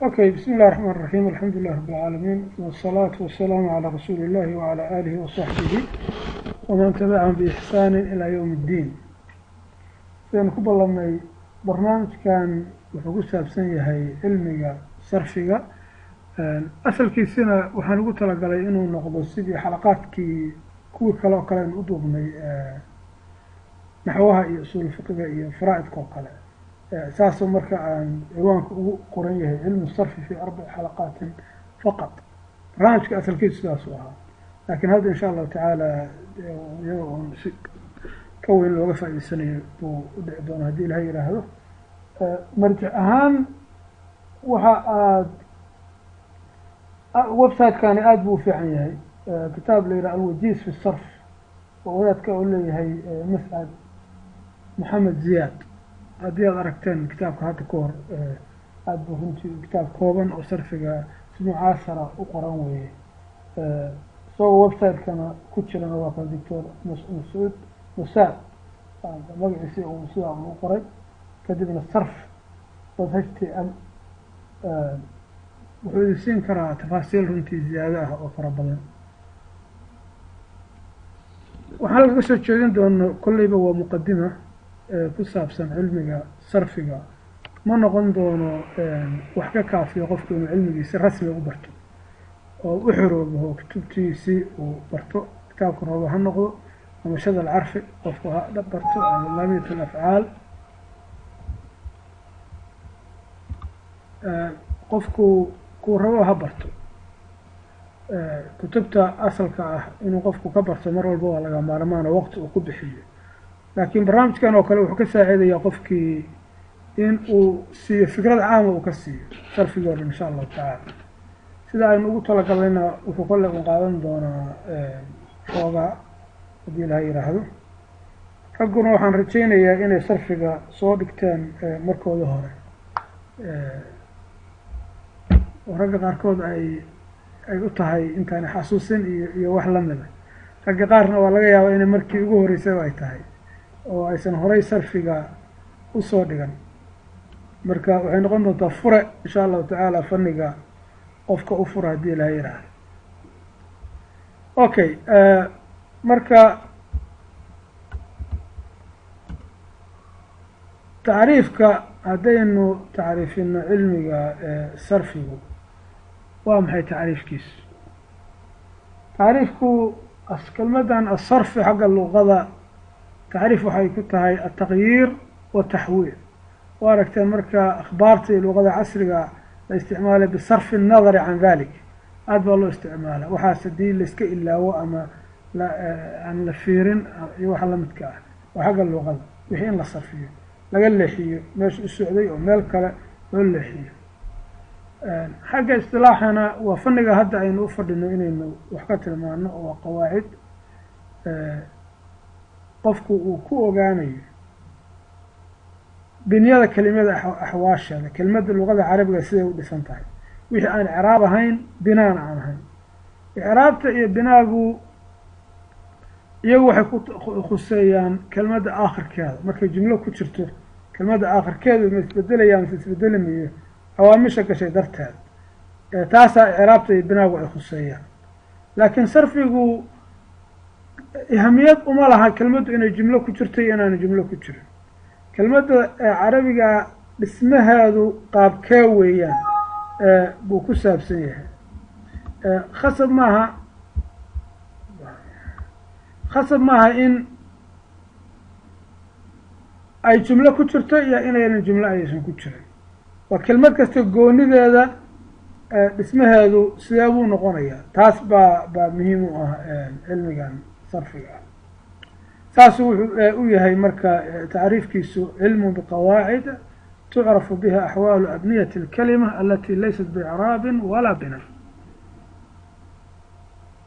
Okay, bismi illahi raxmaan raxiim, alxamdu lilah rab alcaalamiin, wasalaatu wasalaamu calaa rasuuli illahi wacalaa aalihi wasaxbihi waman tabacahum biixsaani ilaa yowmi iddiin. Sidaynu ku ballanay, barnaamijkan wuxuu ku saabsan yahay cilmiga sarfiga. Asalkiisina waxaan ugu talagalay inuu noqdo sidii xalaqaadkii kuwii kale oo kale aynu u duubnay, naxwaha iyo usuul fiqiga iyo faraa'idka oo kale. Saasoo marka aan ciwaanka ugu qoran yahay cilmu sarfi fi arbaci xalaqaatin faqad. Barnaamijka asalkiisu sidaasuu ahaa, laakiin hadda insha allahu tacaala iyaga oon si ka weyn looga faa'idaysanayo buu u dhici doona haddii ilaha yidhaahdo. Marjic ahaan waxa aad website-kani aada buu u fiican yahay, kitaab la yidhaha Alwajiis fi sarf oo wadaadka oo leeyahay Mascad Maxamed Ziyaad. Haddii aad aragteen kitaabka hadda ka hor, aada buu runtii kitaab kooban oo sarfiga si mucaasara u qoran weeye. Isagoo website-kana ku jirana waa kan Doctor Mascuud Musaad magaciisi uu sidaa u qoray, kadibna sarf.htm wuxuu idin siin karaa tafaasiil runtii ziyaado ah oo fara badan. Waxaan lagaga soo jeedin doono kolleyba waa muqadima ku saabsan cilmiga sarfiga. Ma noqon doono wax ka kaafiyo qofku inuu cilmigiisi rasmi u barto oo u xoroobaho kutubtiisi uu barto. Kitaabka rooba ha noqdo ama shad alcarfi qofku ha barto ama laamiyat alafcaal, qofku kuu rabo ha barto. Kutubta asalka ah inuu qofku ka barto mar walba waa laga maarmaan oo waqti uu ku bixiyo, laakiin barnaamijkan oo kale wuxuu ka saacidayaa qofkii in uu siiyo fikrad caama uu ka siiyo sarfigii o dhan insha allahu tacaala. Sida aynu ugu talagalnayna wuxuu kolle un qaadan doonaa xoogaa haddii ilaha yidhaahdo. Ragguna waxaan rajaynayaa inay sarfiga soo dhigteen markooda hore, oo ragga qaarkood ay u tahay intaani xasuusin iyo wax lamida. Ragga qaarna waa laga yaabaa inay markii ugu horreysayba ay tahay oo aysan horay sarfiga usoo dhigan. Marka waxay noqon doontaa fure insha allahu tacaala fanniga qofka u fura haddii ilaha yidhaahdo. Okay, marka tacriifka haddaynu tacriifino cilmiga sarfigu waa maxay tacriifkiisu? Tacriifku kelmaddan asarfi xagga luqada tacriif waxay ku tahay altaqyiir wataxwiil. Wa aragteen marka akhbaarta iyo luqada casriga la isticmaalay bisarfi الnadari can dalik, aad baa loo isticmaala waxaas haddii laiska ilaawo ama aan la fiirin iyo waxa lamidka ah. Waa xagga luqada wixii in la sarfiyo, laga leexiyo meesha u socday oo meel kale loo leexiyo. Xagga istilaaxana waa fanniga hadda aynu u fadhino inaynu wax ka tilmaano, oo waa qawaacid qofku uu ku ogaanayo binyada kelimada, axwaasheeda, kelimadda luqada carabiga siday u dhisan tahay, wixii aan icraab ahayn binaana aan ahayn. Icraabta iyo binaagu iyagu waxay ku khuseeyaan kelmadda aakhirkeeda. Markay jumlo ku jirto, kelmadda aakhirkeedu ma isbedelayaan mase isbedeli mayo cawaamisha gashay darteed, taasaa icraabta iyo binaagu ay khuseeyaan. Laakiin sarfigu ahamiyad uma laha kelmaddu inay jumlo ku jirto iyo inaanu jumlo ku jirin. Kelmadda carabiga dhismaheedu qaabkee weeyaan buu ku saabsan yahay. Khasab maaha, khasab maaha in ay jumlo ku jirto iyo inaynan jumlo aysan ku jirin. Waa kelmad kasta goonideeda dhismaheedu sidee buu noqonayaa, taas baa muhiim u ah cilmigan sarfiga ah. Saasuu wuxuu u yahay marka tacriifkiisu cilmu biqawaacid tucrafu biha axwaalu abniyati اlkalima alati laysat biicraabin walaa bina.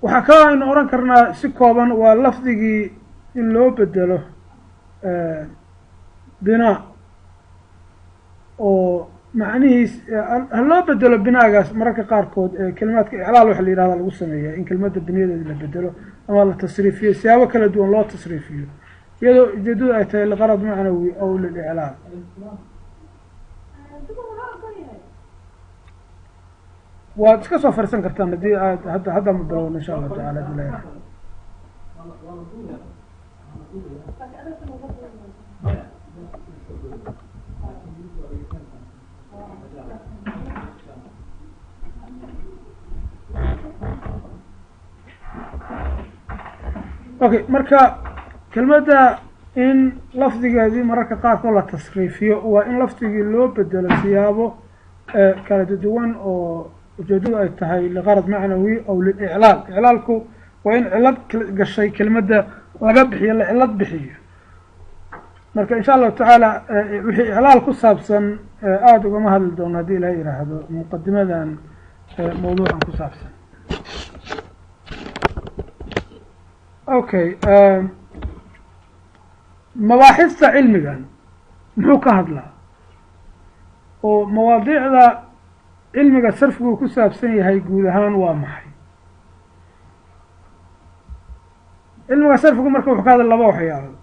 Waxaa kaloo aynu oran karnaa si kooban waa lafdigii in loo bedelo binaa oo macnihiis ha loo bedelo binaagaas. Mararka qaarkood kelimaadka iclaal waxa la yihahda lagu sameeya in kelmadda biniyadeeda la bedelo ama la tasriifiyo, siyaabo kala duwan loo tasriifiyo, iyadoo ujeedadu ay tahay liqarad macnawi aw liliclaal. Waad iska soo fariisan kartaan haddii aad hadda ma bilowno insha Allahu tacala hadii la yaraha. Okay, marka kelmadda in lafdigeedii mararka qaarkood la tasriifiyo waa in lafdigii loo bedelo siyaabo kala duwan oo ujeedadu ay tahay liqarad macnawi aw liliclaal. Iclaalku waa in cilad gashay kelmadda laga bixiyo, la cilad bixiyo. Marka insha Allahu tacaala wixii iclaal ku saabsan aada ugama hadli doono haddii ilaha yidhaahdo muqadimadan mawduucan ku saabsan. Okay, mabaaxista cilmigan muxuu ka hadlaa oo mawaadiicda cilmiga sarfigu ku saabsan yahay guud ahaan waa maxay? Cilmiga sarfigu marka wuxuu ka hadla laba waxyaalood.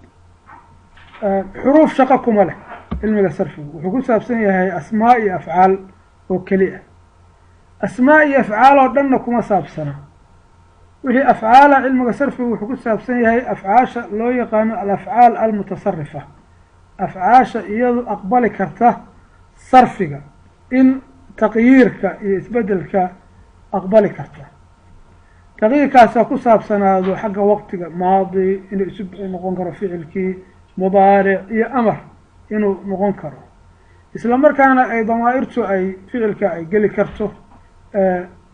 Xuruuf shaqo kuma leh cilmiga sarfigu, wuxuu ku saabsan yahay asmaa iyo afcaal oo keli ah. Asmaa iyo afcaal oo dhanna kuma saabsana. Wixii afcaala cilmiga sarfigu wuxuu ku saabsan yahay afcaasha loo yaqaano alafcaal almutasarifa, afcaasha iyadu aqbali karta sarfiga, in taqyiirka iyo isbedelka aqbali karta. Taqyiirkaasa ku saabsanaado xagga waqtiga, maadi inuu isu noqon karo ficilkii, mudaaric iyo amar inuu noqon karo, isla markaana ay damaa'irtu ay ficilka ay geli karto,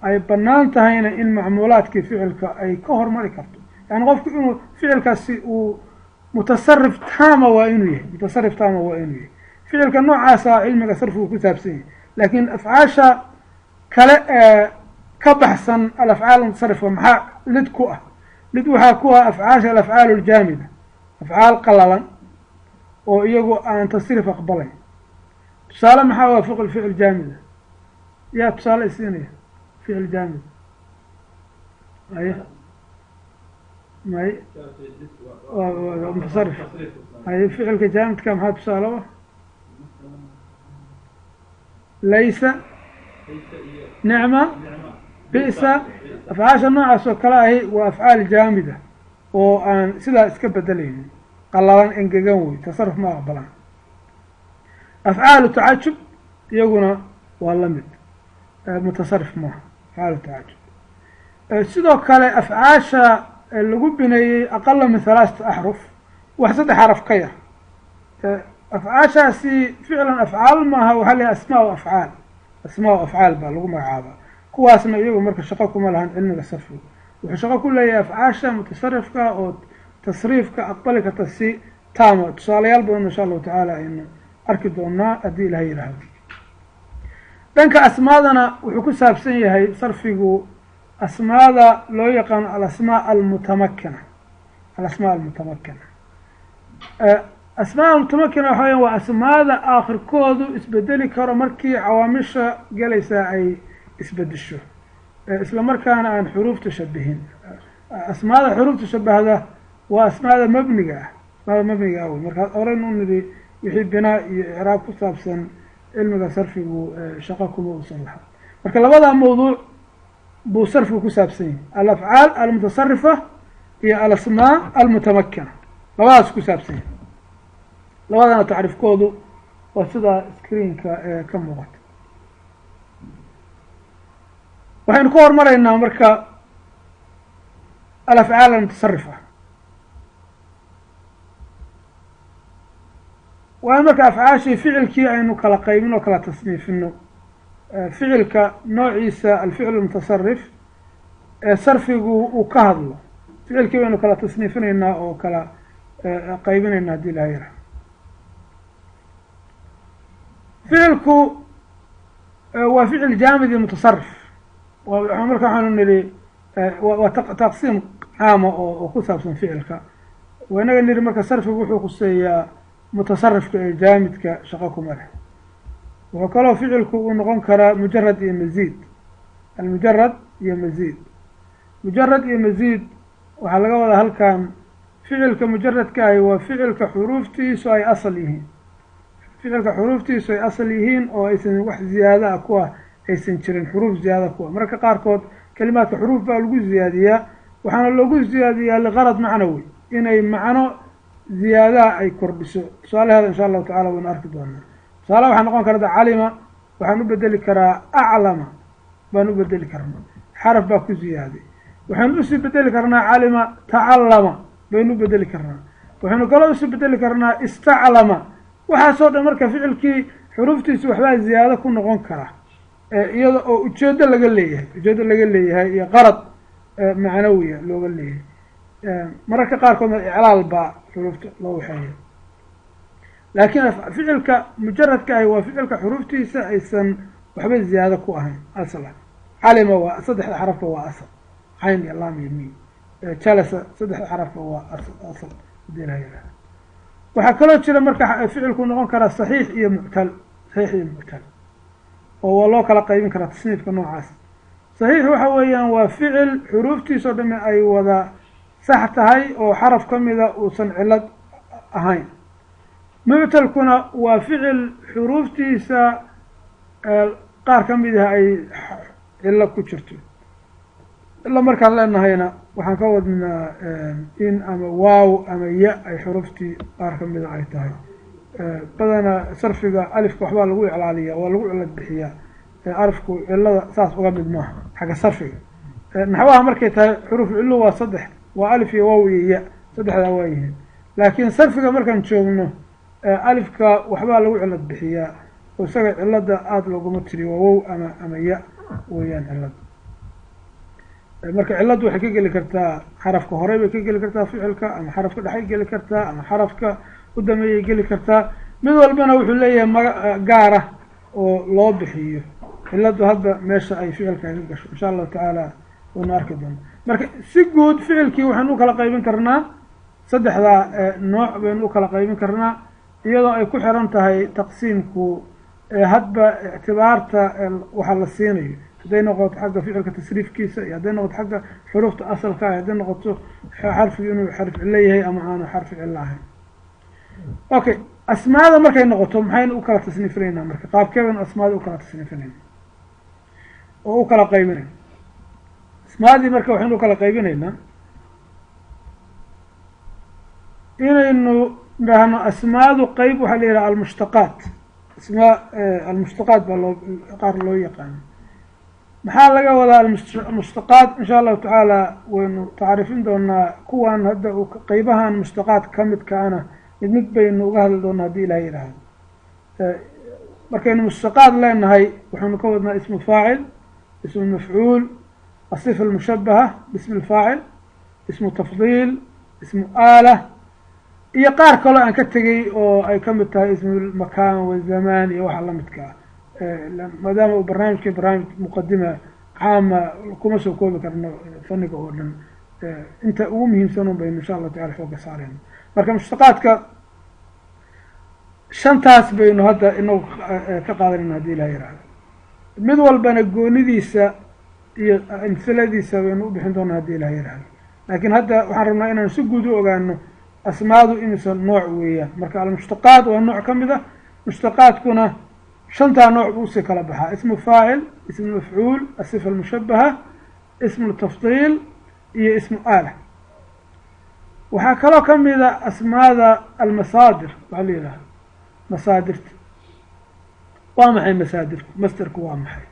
ay bannaan tahayna in macmuulaadkii ficilka ay ka hormari karto. Yani qofku inuu ficilkaasi uu mutasarif taama waa inuu yahay, mutasarif taama waa inuu yahay. Ficilka noocaasa cilmiga sarfigu ku saabsan yahay. Laakiin afcaasha kale ee ka baxsan alafcaal almutasarifa maxaa lid ku ah? Lid waxaa ku ah afcaasha alafcaal aljaamida, afcaal qalalan oo iyagu aan tasriif aqbalayn. Tusaale maxaa waafiq ficil jaamida? Yaa tusaale isiinaya ficil jaamid? Aye, may mutasarif. Aye, ficilka jaamidka maxaa tusaale u ah? Laysa, nicma, bi'sa. Afcaasha noocaas oo kale ahi waa afcaal jaamida oo aan sidaa iska bedelaynin, qalalan, engegan wey, tasaruf ma aqbalaan. Afcaalu tacajub iyaguna waa la mid, mutasarif maaha afcaalu tacajub. Sidoo kale afcaasha lagu bineeyey aqala min 3 axruf, wax 3 xaraf ka yar, afcaashaasi ficlan afcaal maaha, waxaa layahay asmaa u afcaal, asmaa u afcaal baa lagu magacaabaa. Kuwaasna iyagu marka shaqo kuma lahan cilmiga sarfigu. Wuxuu shaqo ku leeyahay afcaasha mutasarifka oo tasriifka aqbali karta si taama. Tusaalayaal badan insha Allahu tacaala aynu arki doonaa haddii ilahay yidhaahdo. Dhanka asmaadana wuxuu ku saabsan yahay sarfigu asmaada loo yaqaano alasmaa almutamakina. Alasmaa almutamakina, asmaa almutamakina waxa weya waa asmaada aakhirkoodu isbedeli karo markii cawaamisha gelaysaa ay isbedesho, isla markaana aan xuruufta shabihin. Asmaada xuruufta shabahda waa asmaada mabniga ah, asmaada mabniga ah wey. Markaa horeynu u nidhi wixii binaa iyo icraab ku saabsan cilmiga sarfigu shaqo kuma uusan laha. Marka labadaa mawduuc buu sarfigu ku saabsan yahay, alafcaal almutasarifa iyo alasmaa almutamakina, labadaas ku saabsan yahay. Labadana tacriifkoodu waa sidaa screenka ka muuqata. Waxaynu ka hormaraynaa marka alafcaal almutasarifa. Waa in marka afcaashii ficilkii aynu kala qaybin oo kala tasniifino. Ficilka noociisa alficl almutasarif ee sarfigu uu ka hadlo, ficilkii baynu kala tasniifinaynaa oo kala qaybinaynaa haddii ilaha yaraha. Ficilku waa ficil jaamid iyo mutasarif. Marka waxaanu nidhi waa taqsiim caama oo ku saabsan ficilka. Waa inaga nidhi marka sarfigu wuxuu khuseeyaa mutasarifka ee jaamidka shaqo kuma leh. Wuxuu kaloo ficilku uu noqon karaa mujarad iyo maziid. Almujarad iyo maziid, mujarad iyo maziid waxaa laga wadaa halkan ficilka mujaradka ahi waa ficilka xuruuftiisu ay asal yihiin, ficilka xuruuftiisu ay asal yihiin oo aysan wax ziyaada ah ku ah aysan jirin xuruuf ziyaada kuwa. Mararka qaarkood kelimaadka xuruuf baa lagu ziyaadiyaa, waxaana loogu ziyaadiyaa liqarad macnawi, inay macno ziyaadaha ay kordhiso. Tusaalaheeda insha allahu tacala waynu arki doonaa. Tusaalaha waxaa noqon karta calima, waxaan u bedeli karaa aclama baan u bedeli karnaa, xaraf baa ku ziyaaday. Waxaynu usii bedeli karnaa calima tacallama baynu u bedeli karnaa. Waxaynu kaloo usii bedeli karnaa istaclama. Waxaasoo dhan marka ficilkii xuruuftiisu waxbaa ziyaado ku noqon kara, iyada oo ujeedo laga leeyahay, ujeedo laga leeyahay iyo qarad macnawiya looga leeyahay. Mararka qaarkoodna iclaal baa xuruufta loo waxeeya, laakiin ficilka mujaradka ahi waa ficilka xuruuftiisa aysan waxba ziyaado ku ahayn aslan. Calima waa saddexda xarafba waa asal, cayn iyo laam iyo miim. Jalasa saddexda xarafba waa asal hadii la yihahdo. Waxaa kaloo jira marka ficilku noqon karaa saxiix iyo muctal, saxiix iyo muctal, oo waa loo kala qaybin karaa tasniifka noocaas. Saxiix waxa weeyaan waa ficil xuruuftiisao dhami ay wada sax tahay oo xaraf ka mida uusan cilad ahayn. Muctalkuna waa ficil xuruuftiisa qaar ka mid ah ay cilo ku jirto. Ila markaan leenahayna waxaan ka wadnaa in ama waaw ama ya ay xuruuftii qaar ka mida ay tahay. Badanaa sarfiga alifka waxbaa lagu iclaaliyaa, waa lagu cilad bixiyaa. Alifku cilada saas uga mid maaha xagga sarfiga. Naxwaha markay tahay xuruuf cillu waa saddex, waa alif iyo waaw iyo ya, saddexdaa waa yihiin. Laakiin sarfiga markaan joogno alifka waxbaa lagu cilad bixiyaa, oo isaga cilada aada looguma tiriyo, waa wow ama ya weeyaan cilada. Marka cilladdu waxay ka geli kartaa xarafka horey bay ka geli kartaa ficilka, ama xarafka dhexay geli kartaa, ama xarafka u dameeyay geli kartaa. Mid walbana wuxuu leeyahay maga gaara oo loo bixiyo cilladdu hadda meesha ay ficilka ka gasho. Insha allahu tacaala waynu arki doona. Marka si guud ficilkii waxaynu u kala qaybin karnaa saddexdaa nooc baynu u kala qaybin karnaa, iyadoo ay ku xiran tahay taqsiimku hadba ictibaarta waxa la siinayo, hadday noqoto xagga ficilka tasriifkiisa iyo hadday noqoto xagga xuruufta asalka ah, hadday noqoto xarfigu inuu xarf cillo yahay ama aanu xarfi cillo ahayn. Okay, asmaada markay noqoto maxaynu u kala tasniifinaynaa? Marka qaabkee baynu asmaada u kala tasniifinayna oo u kala qaybinayna? Asmaadii marka waxaynu u kala qaybinaynaa inaynu dhahno asmaadu qeyb waxaa la yidhaha almushtaqaat. Asmaa almushtaqaat baa loo qaar loo yaqaano. Maxaa laga wadaa almushtaqaat? Insha allahu tacaala waynu tacriifin doonaa kuwan hadda qeybahan mushtaqaat ka midkaana mid mid baynu uga hadli doonaa haddii ilahay yidhaahdo. Markaynu mushtaqaat leenahay waxaynu ka wadnaa ismu faacil, ismu mafcuul, asifa almushabaha bismi alfaacil, ismu tafdiil, ismu aala, iyo qaar kaloo aan ka tegey oo ay ka mid tahay ismu makaan wazamaan iyo waxa lamidka ah. Maadaama uu barnaamijka barnaamij muqadima caama kuma soo koobi karno faniga oo dhan, inta ugu muhiimsan un baynu insha allahu tacala xooga saarayna. Marka mushtaqaadka shantaas baynu hadda inagu ka qaadanayna haddii ilaha yihahdo. Mid walbana goonidiisa iyo amhiladiisa baynu u bixin doonaa haddii ilaha yihahdo. Laakiin hadda waxaan rabnaa inaan si guud u ogaano asmaadu imise nooc weeyaan. Marka almushtaqaat waa nooc ka mid ah, mushtaqaadkuna shantaa nooc buu usii kala baxaa: ismu faacil, ismu mafcuul, asifa almushabaha, ismu tafdiil iyo ismu aala. Waxaa kaloo ka mida asmaada almasaadir, waxaa la yidhahda masaadirta. Waa maxay masaadirku? Masderku waa maxay?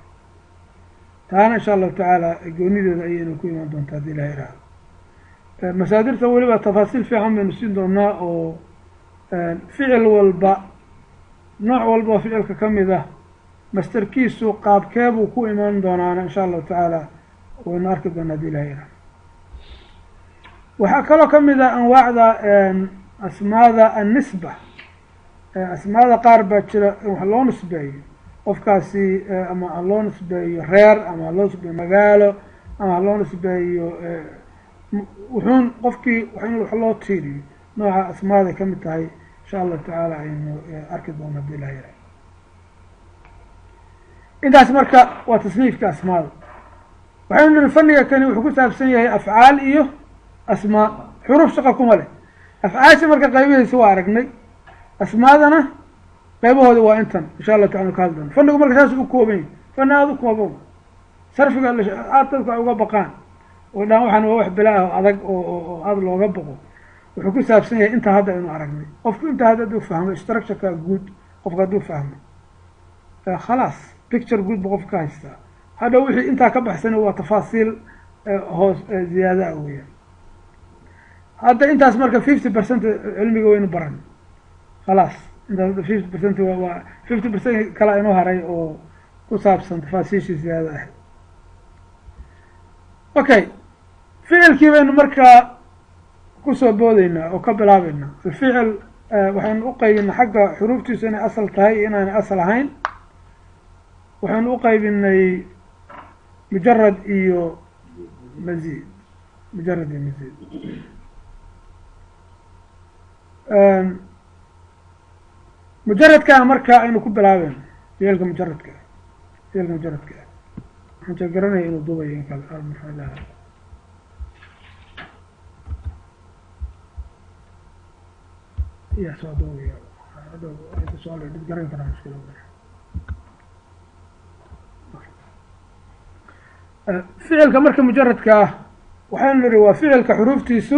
Taana insha allahu tacaala goonideeda ayaynu ku imaan doontaa haddii ilaha yihahdo. Masaadirta weliba tafaasiil fiican baynu siin doonaa, oo ficil walba nooc walba oo ficilka ka mid ah masderkiisu qaabkeebuu ku imaan doonaana insha allahu tacaala waynu arki doonaa haddii ilaha yihahdo. Waxaa kaloo ka mid ah anwaacda asmaada annisba. Asmaada qaar baa jira in wax loo nisbeeyo qofkaasi, ama ha loo nisbeeyo reer, ama ha loo nisbeeyo magaalo, ama ha loo nisbeeyo wuxuun qofkii in wax loo tiiriyo. Nooca asmaaday ka mid tahay, insha allahu tacaala aynu arki doono haddii ilaha yihahdo. Intaas marka waa tasniifka asmaada. Waxaynu nihi faniga kani wuxuu ku saabsan yahay afcaal iyo asmaa, xuruuf shaqa kuma leh. Afcaasha marka qaybihiisa waa aragnay, asmaadana qaybahooda waa intan insha allahu tacala ka hadli doono. Fanigu marka saas u kooban yahay. Fani aada u kooban sarfiga aada dadku ay uga baqaan oo dhaan waxaan waa wax bilaa ah oo adag oo aada looga boqo. Wuxuu ku saabsan yahay intaa hadda aynu aragnay. Qofku intaa hadda hadduu fahmo structureka guud, qofka hadduu fahmo khalaas, picture guud bu qofka ka haystaa. Hadha wixii intaa ka baxsana waa tafaasiil hoos ziyaada ah weeyaan. Hadda intaas marka 50% cilmiga waynu baran, khalaas. Intaas 50% waa 50% kala inoo haray oo ku saabsan tafaasiishii ziyaadada ahayd. Okay, ficilkii baynu markaa kusoo boodeynaa oo ka bilaabeynaa. Alficil waxaynu u qaybinay xagga xuruuftiisu inay asal tahay iyo inaanay asal ahayn. Waxaynu u qaybinay mujarad iyo maziid, mujarad iyo maziid. Mujaradkaa marka aynu ku bilaabeyno ficilka mujaradka, ficilka mujaradka waxaan jee garanaya inuu duubayo in kale. Maxaa yes, waa duubaya. Hadhow dhid garan karaa mushkila. Ficilka marka mujaradka ah waxaynu nidhi waa ficilka xuruuftiisu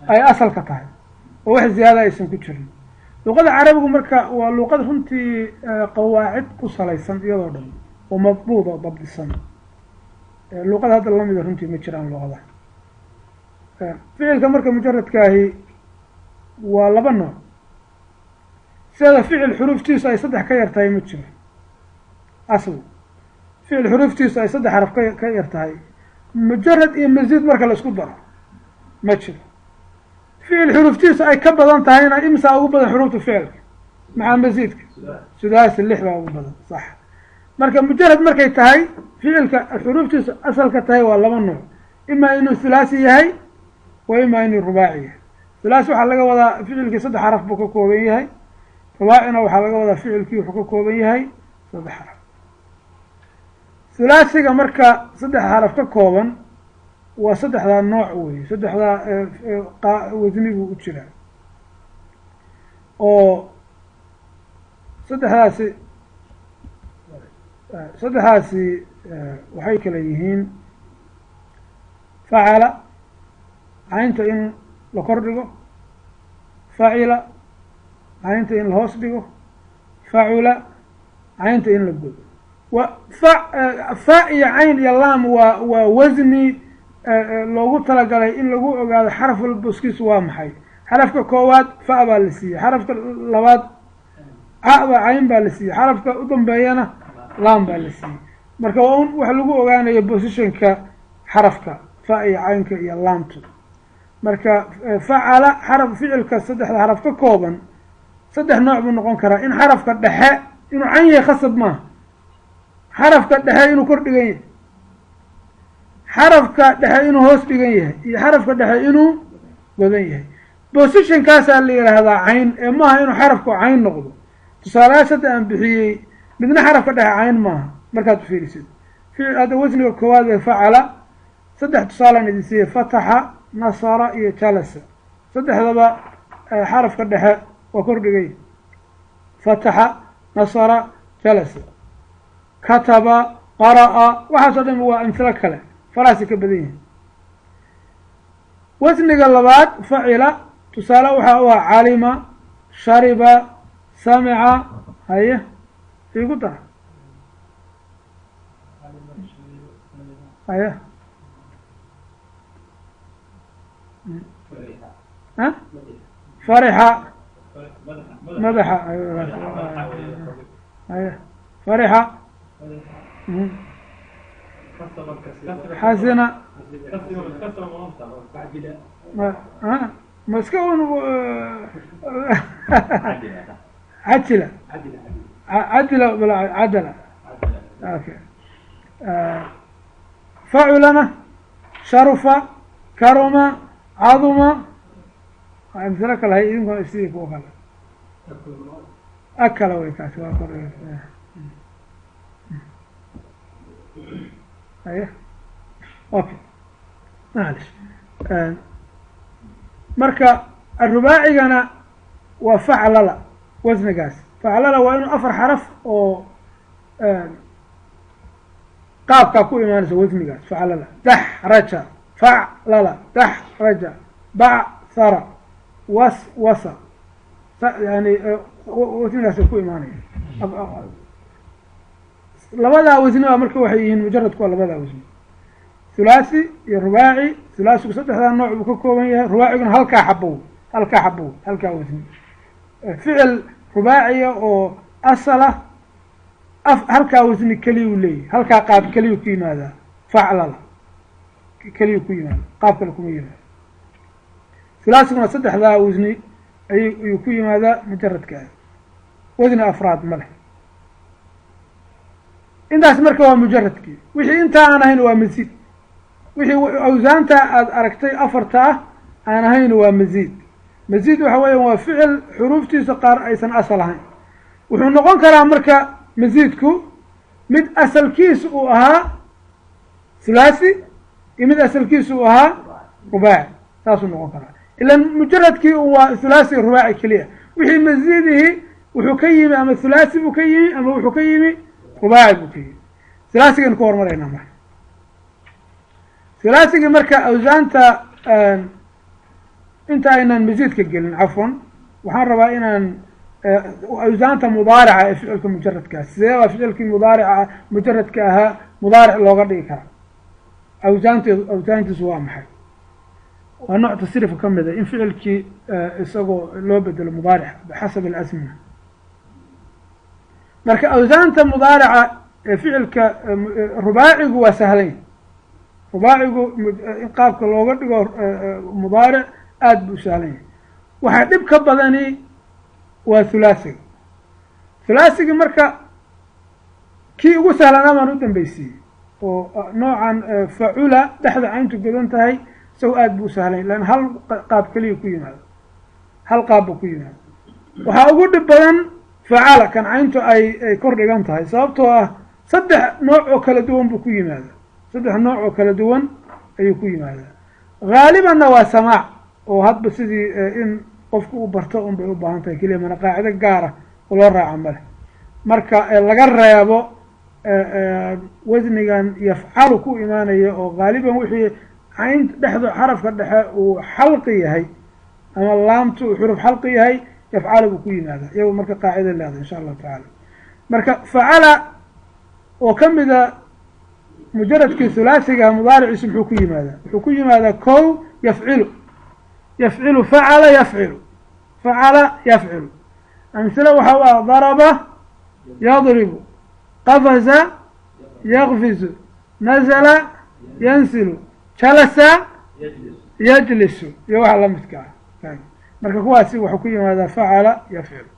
ay asalka tahay oo wax ziyaada aysan ku jirin. Luqada carabigu marka waa luqad runtii qawaacid ku salaysan iyadoo dhan oo madbuud oo dabdisan. Luqada hadda lamida runtii ma jiraan luqada. Ficilka marka mujaradkaahi waa laba nooc. Sideeda ficil xuruuftiisu ay saddex ka yar tahay ma jiro. Asl ficil xuruuftiisu ay saddex xaraf ka yar tahay mujarad iyo masiid marka la isku daro ma jiro. Ficil xuruuftiisu ay ka badan tahayna imsaa ugu badan xuruufta ficilka maxaa masiidka sudaasi 6 baa ugu badan, sax. Marka mujarad markay tahay ficilka xuruuftiisu asalka tahay waa laba nooc, imaa inuu thulaasi yahay wa imaa inuu rubaaci yahay. Thulaasi waxaa laga wadaa ficilkii saddex xaraf buu ka kooban yahay, rubaacina waxaa laga wadaa ficilkii wuxuu ka kooban yahay saddex xaraf. Thulaasiga marka saddex xaraf ka kooban waa saddexdaa nooc wey, saddexdaa wasni buu u jiraa oo saddexdaasi waxay kala yihiin facala, caynta in la kor dhigo, facila, caynta in la hoos dhigo, facula, caynta in la godo. Wa fa iyo cayn iyo laam waa wasni loogu talagalay in lagu ogaado xaraf walba boskiisu waa maxay. Xarafka koowaad fa baa la siiyey, xarafka labaad ca ba cayn baa la siiyey, xarafka u dambeeyana laam baa la siiyey. Marka waa un wax lagu ogaanayo positionka xarafka fa iyo caynka iyo laamtu. Marka facala xaraf ficilka saddexda xaraf ka kooban saddex nooc buu noqon karaa. In xarafka dhexe inuu cayn yahay khasab maaha, xarafka dhexe inuu kor dhigan yahay, xarafka dhexe inuu hoos dhigan yahay, iyo xarafka dhexe inuu godan yahay. Positionkaasaa la yidhaahdaa cayn, ee maaha inuu xarafku cayn noqdo. Tusaalayaasha hadda aan bixiyey midna xarafka dhexe cayn maaha markaad fiirisid. Hadda wasniga koowaad ee facala saddex tusaalaan idin siiyey, fataxa, nasara iyo jalasa. Saddexdaba xarafka dhexe waa kor dhigay, fataxa, nasara, jalasa. Kataba, qara'a, waxaasoo dhan waa amhilo kale, faraasi ka badan yihin. Wasniga labaad facila, tusaale waxaa u ah calima, shariba, samica. Haye igu dara, haye farixa, madaxa, haye farixa, xasina, ma iska un cajila, cadila, cadala. Okay, faculana sharufa, karuma, caduma. Amhilo kale hay idinkuna sidii kuwa kale akala wey kaasi waa kor. Haye okay, macalish. Marka arubaacigana waa faclala, wasnigaas faclala waa inuu afar xaraf oo Qaabkaa ku imaanaysa wasnigaas faclala, daxraja, faclala, daxraja, bacsara, waswasa, yani wasnigaasay ku imaanaya. Labadaa wasni baa marka waxay yihiin mujaradku waa labadaa wasni, thulaasi iyo rubaaci. Thulaasigu saddexdaa nooc buu ka kooban yahay, rubaaciguna halkaa xabow, halkaa xabow, halkaa wasni. Ficil rubaaciya oo asala halkaa wasni keliyuu leeyahy, halkaa qaab keliyuu ku yimaadaa, faclala keliyuu ku yimaada, qaab kale kuma yimaado. Hulaasiguna saddexdaa wasni ayuu ku yimaadaa mujaradka, wasni afraad ma leh. Intaas marka waa mujaradkii. Wixii intaa aan ahayn waa masiid. Wixii awsaanta aada aragtay afarta ah aan ahayn waa masiid. Masiid waxa weeya waa ficil xuruuftiisa qaar aysan asal ahayn. Wuxuu noqon karaa marka masiidku mid asalkiisu uu ahaa thulaasi iyo mid asalkiisu uu ahaa rubaaci, saasuu noqon karaa. Ilan mujaradkii waa thulaasi rubaaci keliya. Wixii masiidihi wuxuu ka yimi ama thulaasi buu ka yimi ama wuxuu ka yimi rubaaci buu ka yimi. Thulaasigaynu ka hormaraynaa marka. Thulaasigii marka awsaanta inta aynan masiidka gelin, cafwan, waxaan rabaa inaan awsaanta mudaarica ee ficilka mujaradkaa, sidee baa ficilkii mudaarica mujaradka ahaa mudaaric looga dhigi karaa? Awsaantiisu waa maxay? Waa nooc tasriifka ka mida in ficilkii isagoo loo bedelo mudaaric bixasab alasmina. Marka awsaanta mudaarica ee ficilka rubaacigu waa sahlan. Rubaacigu in qaabka looga dhigo mudaaric aada buu u sahlan yahay. Waxaa dhib ka badani waa thulaasiga. Thulaasigi marka kii ugu sahlanaa baan u dambaysiiyey, oo noocan facula dhexda cayntu godan tahay, isago aada buu u sahlanya, lan hal qaab keliya ku yimaado, hal qaab buu ku yimaado. Waxaa ugu dhib badan facala, kan cayntu ay kor dhigan tahay, sababtoo ah saddex nooc oo kala duwan buu ku yimaadaa, saddex nooc oo kala duwan ayuu ku yimaadaa. Haalibanna waa samaac, oo hadba sidii in qofku u barto un bay u baahan tahay keliya, mana qaacido gaara oo loo raaca male. Marka laga reebo wasnigan yafcalu ku imaanaya, oo haaliban wixii cayn dhexda xarafka dhexe uu xalqi yahay ama laamtu uu xuruf xalqi yahay, yafcalu buu ku yimaadaa, iyago marka qaacida leedahay insha allahu tacaala. Marka facala oo kamida mujaradkii thulaasiga mudaariciisu muxuu ku yimaadaa? Wuxuu ku yimaadaa kow yafcilu, yafcilu, facala yafcilu, facala yafcilu. Amhila waxa u ah daraba yadribu, qafaza yakfizu, nazala yansilu, jalasa yajlisu, iyo waxa lamidka ah. Marka kuwaasi wuxuu ku yimaadaa facala yafcilu.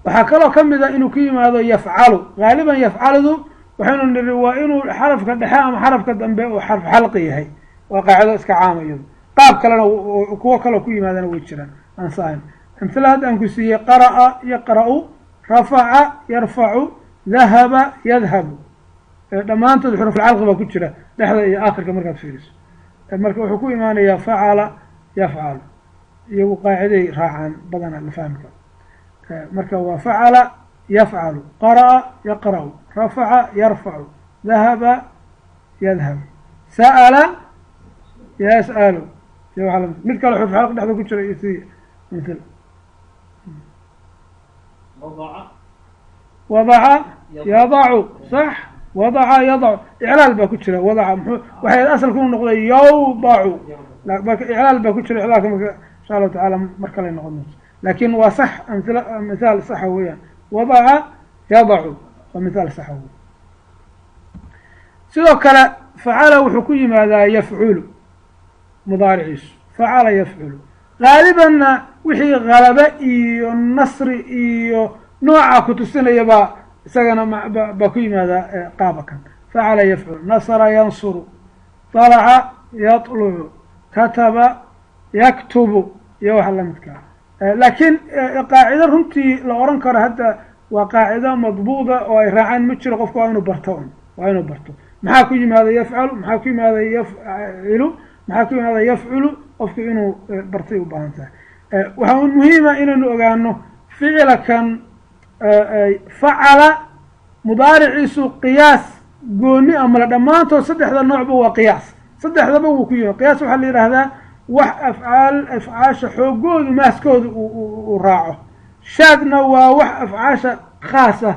Waxaa kaloo kamida inuu ku yimaado yafcalu. Haaliban yafcaludu waxaynu niri waa inuu xarafka dhexe ama xarafka dambe uu xarf xalqi yahay, waa qaacido iska caama iyadu. Qaab kalena kuwo kaloo ku yimaadana way jiraan aan sahayn. Amhila hadda aan ku siiyey: qara'a yaqra'u, rafaca yarfacu, dahaba yadhabu, dhammaantood xurufulcalqi baa ku jira dhexda iyo aakhirka markaad fiiriso. Marka wuxuu ku imaanayaa facala yafcalu, iyagu qaaciday raacaan badana la fahmi karo. Marka waa facala yafcalu, qara'a yaqra'u, rafaca yarfacu, dahaba yadhabu, sa'ala yas'alu, iyo waxa lamid. Mid kale xuruf xalq dhexda ku jira iyo si mithal wadaca yadacu, sax, wadaca yadacu, iclaal baa ku jira. Wadaca muxuu waxay asalku u noqday yawdacu, marka iclaal baa ku jira. Iclaalka marka insha allahu tacaala mar kale noqon doonto, laakin waa sax, amhila mithaal saxa weeyaan. Wadaca yadacu waa mithaal saxa wey. Sidoo kale facala wuxuu ku yimaadaa yafculu mudaariciisu, facala yafculu. Haalibanna wixii halaba iyo nasri iyo nooca kutusinaya baa isagana baa ku yimaadaa qaaba kan facala yafculu: nasara yansuru, طalaca yatlucu, kataba yaktubu, iyo waxa lamidkaa. Laakiin qaacido runtii la oran karo hadda waa qaacido madbuuda oo ay raacaan ma jiro. Qofku waa inuu barto un, waa inuu barto maxaa ku yimaada yafcalu, maxaa ku yimaada yafcilu, maxaa ku yimaada yafculu. Qofku inuu bartay u baahan tahay. Waxaa un muhiima inaynu ogaano ficila kan facala mudaariciisu qiyaas Gooni amale dhammaantood saddexda noocba waa qiyaas, saddexdaba wuu ku yimi. Qiyaas waxaa la yidhaahdaa wax afcaal afcaasha xoogoodu maaskooda uu raaco. Shaadna waa wax afcaasha khaas ah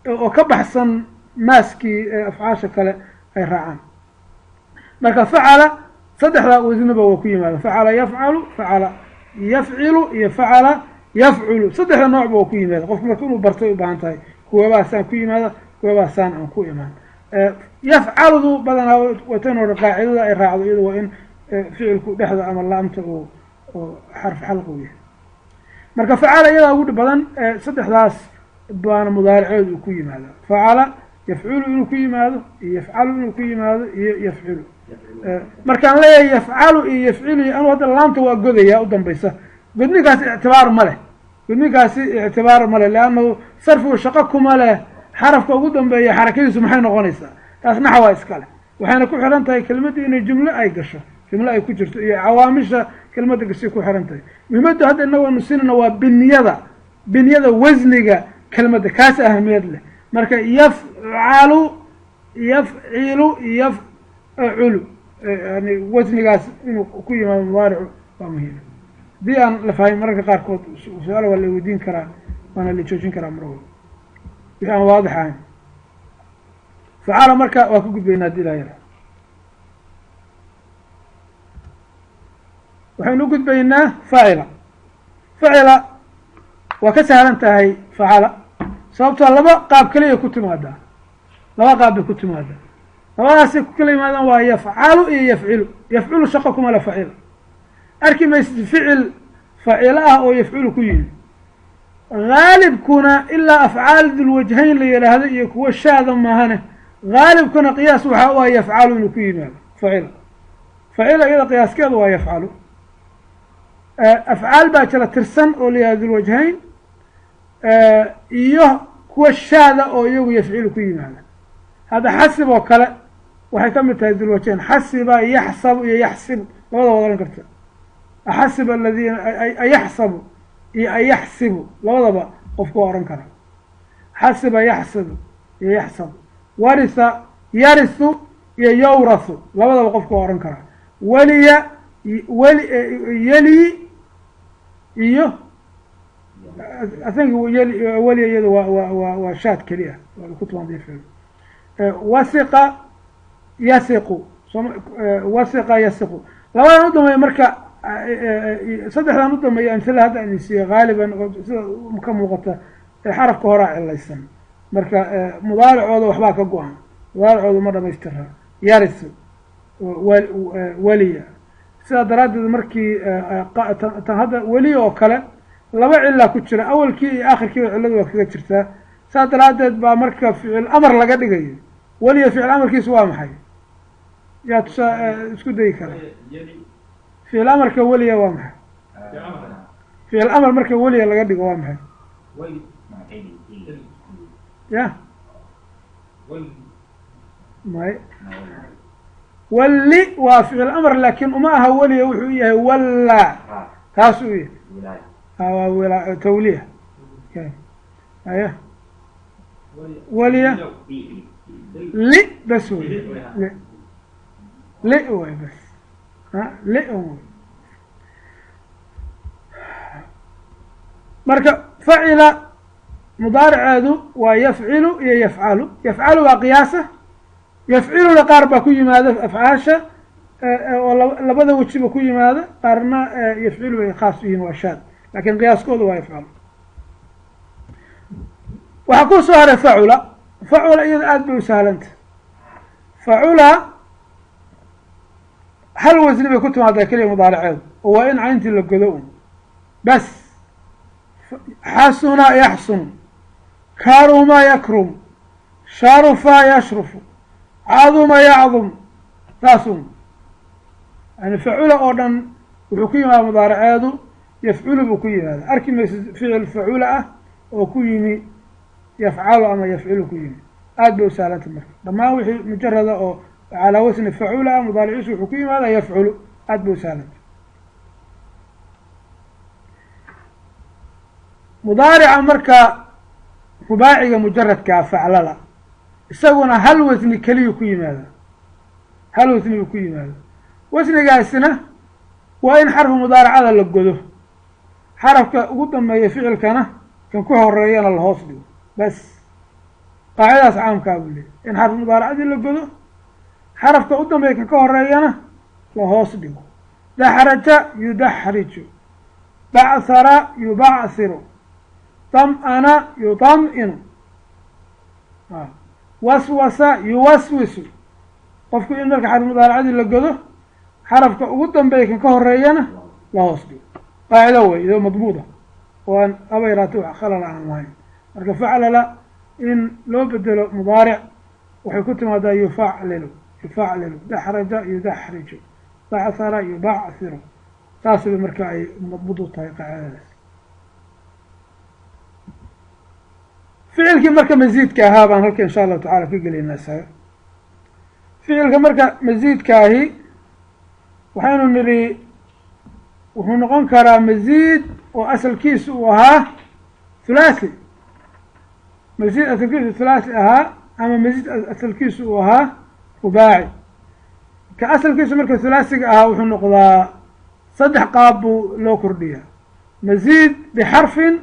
oo ka baxsan maaskii afcaasha kale ay raacaan. Marka facala saddexdaa wasniba waa ku yimaada, facala yafcalu, facala yafcilu iyo facala yafculu, saddexda noocba waa ku yimaada. Qofku marka inuu bartay u baahan tahay, kuwabaa saan ku yimaada, kuwabaa saan aan ku imaan. Yafcaludu badanaa watan hore qaacidada ay raacdo iyadu waa in ficilku dhexda ama laamta uu xarf xalq u yahay. Marka facala iyadaa ugu dhib badan, saddexdaas baana mudaariceedu uu ku yimaada. Facala yafculu inuu ku yimaado, iyo yafcalu inuu ku yimaado, iyo yafcilu. Markaan leeyahay yafcalu iyo yafcilu, anu hadda laamta waa godaya u dambaysa, godninkaasi ictibaar ma leh, godninkaasi ictibaar ma leh, leannahu sarfigu shaqo kuma leh. Xarafka ugu dambeeya xarakadiisu maxay noqonaysaa? Taas naxwaa iskale, waxayna ku xiran tahay kelmaddu inay jumlo ay gasho, jumlo ay ku jirto, iyo cawaamisha kelmadda gashay ku xiran tahay. Muhimaddu hadda inagu anu siinayna waa binyada, binyada wasniga kelmadda, kaas ahamiyad leh. Marka yafcalu, yafcilu, yafculu, yani wasnigaas inuu ku yimaado mudaaricu waa muhiim. Haddii aan la fahmin mararka qaarkood su-aal waa la weydiin karaa, waana la joojin karaa mar walba wixii aan waadix ahayn. Facala marka waa ka gudbaynaa hadii ilaa yara. Waxaynu u gudbaynaa facila. Facila waa ka sahlan tahay facala, sababtoo laba qaab keliya ku timaadaa, laba qaab bay ku timaadaa. Labadaasay ku kala yimaadaan waa yafcalu iyo yafcilu. Yafculu shaqo kuma le facila, arki maysid ficil facilo ah oo yafculu ku yimi. Haalibkuna ilaa afcaal dulwajhayn la yidhaahdo iyo kuwa shaada maahane, haalibkuna qiyaas waxaa u ah yafcalu inuu ku yimaado facila. Facila iyada qiyaaskeedu waa yafcalu. Afcaal baa jira tirsan oo la yihahdo dulwajhayn iyo kuwa shaada oo iyagu yafcilu ku yimaada. Hadda xasib oo kale waxay ka mid tahay dulwajhayn, xasiba yaxsabu iyo yaxsib labada waad ohan karta. Axasiba aladiina ayaxsabu iyo ayaxsibu labadaba qofku waa ohan karaa. Xasiba yaxsibu iyo yaxsabu, waritha yarisu iyo yawrathu labadaba qofku waa ohan karaa. Weliya weli yeli iyo asanki yeli weliya iyada waa waa waa waa shaad keliya kutuban. Wasiqa yasiqu, wasiqa yasiqu, labadan u dambeeya. Marka saddexdan u dambeeya amhila hadda aan isiiye haaliban sida ka muuqata xarafka horaa cilaysan. Marka mudaaricooda waxbaa ka go-an, mudaaricooda ma dhamaystira, yarisu weliya. Sidaa daraaddeed markii tan hadda weliya oo kale laba cilaa ku jira, awalkii iyo aakhirkiiba cilladu waa kaga jirtaa. Saa daraaddeed baa marka ficil amar laga dhigayo weliya, ficil amarkiisu waa maxay? Yaa tusaa isku dayi kara ficil amarka weliya waa maxay? Ficil amar marka weliya laga dhigo waa maxay? Ya may walli waa ficil amar, laakin uma aha weliya, wuxuu yahay wallaa, taas uu yahay waa tawliya. Aya weliya li bas wey, li li wey bas, li wey. Marka facila mudaariceedu waa yafcilu iyo yafcalu. Yafcalu waa qiyaasa, yafciluna qaar baa ku yimaada afcaasha oo labada wejiba ku yimaada, qaarna yafcilu bay khaas u yihin, waa shaad, lakin qiyaaskooda waa yafcalu. Waxaa ku soo haray facula. Facula iyada aada bay u sahlanta. Facula hal wasni bay ku timaadaa keliya mudaariceedu, oo waa in cayntii la godo un bas. Xasuna yaxsunu, karuma yakrum, sharufa yashrufu, caduma yacdum, saas un. Yani facula oo dhan wuxuu ku yimaada mudaariceedu yafculu buu ku yimaada. Arki maysid ficil facula ah oo ku yimi yafcalu ama yafcilu ku yimi. Aad bay u sahlanta. Marka dhammaan wixii mujarada oo calaa wasni facula ah mudaariciisu wuxuu ku yimaada yafculu. Aad bay u sahlanta. Mudaarica marka rubaaciga mujaradkaa faclala Isaguna hal wasni keliyu ku yimaada, hal wasni buu ku yimaada. Wasnigaasina waa in xarfu mudaaracada la godo, xarafka ugu dambeeya ficilkana kan ku horeeyana la hoos dhigo. Bas qaacidadaas caamkaa buu leeyay, in xarfu mudaaracadii la godo, xarafka u dambeeya kan ka horeeyana la hoos dhigo. Daxraja yudaxriju, bachara yubachiru, dam'ana yudam'inu, waswasa yuwaswisu. Qofku in marka xarfu mudaaracadii la godo, xarafka ugu dambeeya kan ka horeeyana la hoos dhigo. Qaacido wey idoo madbuuda oo aan haba yaraate wax khalala aan lahayn. Marka faclala in loo bedelo mudaaric waxay ku timaadaa yufaclilu, yufaclilu, daxraja yudaxriju, bachara yubachiru. Saasba marka ay madbuud u tahay qaacidadaas. Ficilkii marka masiidka ahaa baan halka insha allahu tacala ka gelaynaa isaga. Ficilka marka masiidkaahi waxaynu nidhi wuxuu noqon karaa masiid oo asalkiisu uu ahaa thulathi, masiid asalkiisu thulathi ahaa, ama masiid asalkiisu uu ahaa rubaaci. Ka asalkiisu marka thulaasiga ahaa wuxuu noqdaa saddex qaab buu loo kordhiyaa: masiid bixarfin,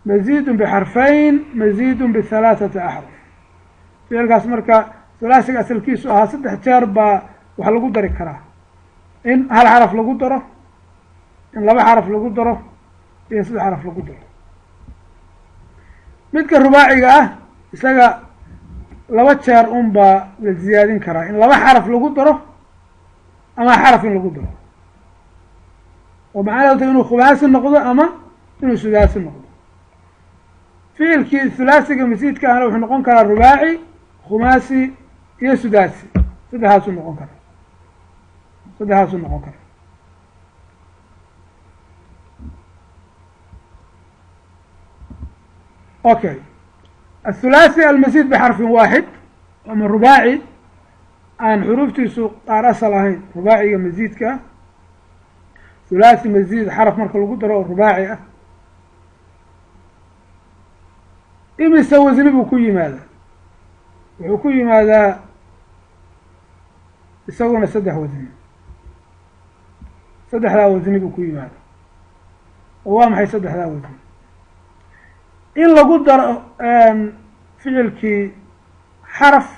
masiidun bixarfayn, masiidun bihalaathati axruf. Ficilkaas marka thulaasiga asalkiisu ahaa saddex jeer baa wax lagu dari karaa: in hal xaraf lagu daro, in laba xaraf lagu daro, iyo in saddex xaraf lagu daro. Midka rubaaciga ah isaga laba jeer un baa la ziyaadin karaa, in laba xaraf lagu daro ama xaraf in lagu daro, oo macnaheedu tahay inuu khumaasi noqdo ama inuu sudaasi noqdo. Ficilkii thulaasiga masiidka ahna wuxuu noqon karaa rubaaci, khumaasi iyo sudaasi, saddexaasuu noqon karaa, saddexaasuu noqon karaa. Okay, athulaasi almasiid bixarfin waaxid ama rubaaci aan xuruuftiisu qaar asal ahayn, rubaaciga masiidka ah, thulaasi masiid xaraf marka lagu daro oo rubaaci ah, imise wasni buu ku yimaadaa? Wuxuu ku yimaadaa isaguna saddex wasni, saddexdaa wasni buu ku yimaadaa. Oo waa maxay saddexdaa wasni? In lagu daro ficilkii xaraf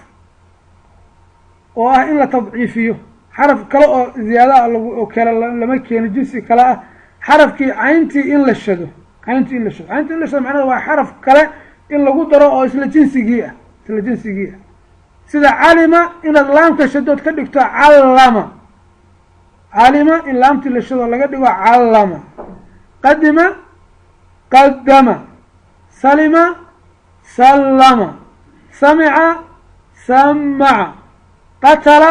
oo ah in la tadciifiyo, xaraf kale oo ziyaada lagu oo kale lama keeno, jinsi kale ah, xarafkii cayntii in la shado, cayntii in la shado, cayntii in la shado macnahedu waa xaraf kale in lagu daro oo isla jinsigii ah, isla jinsigii ah. Sida calima inaad laamka shadood ka dhigto callama, calima in laamtii la shado laga dhigo callama, qadima qadama, salima sallama, samica samaca, qatala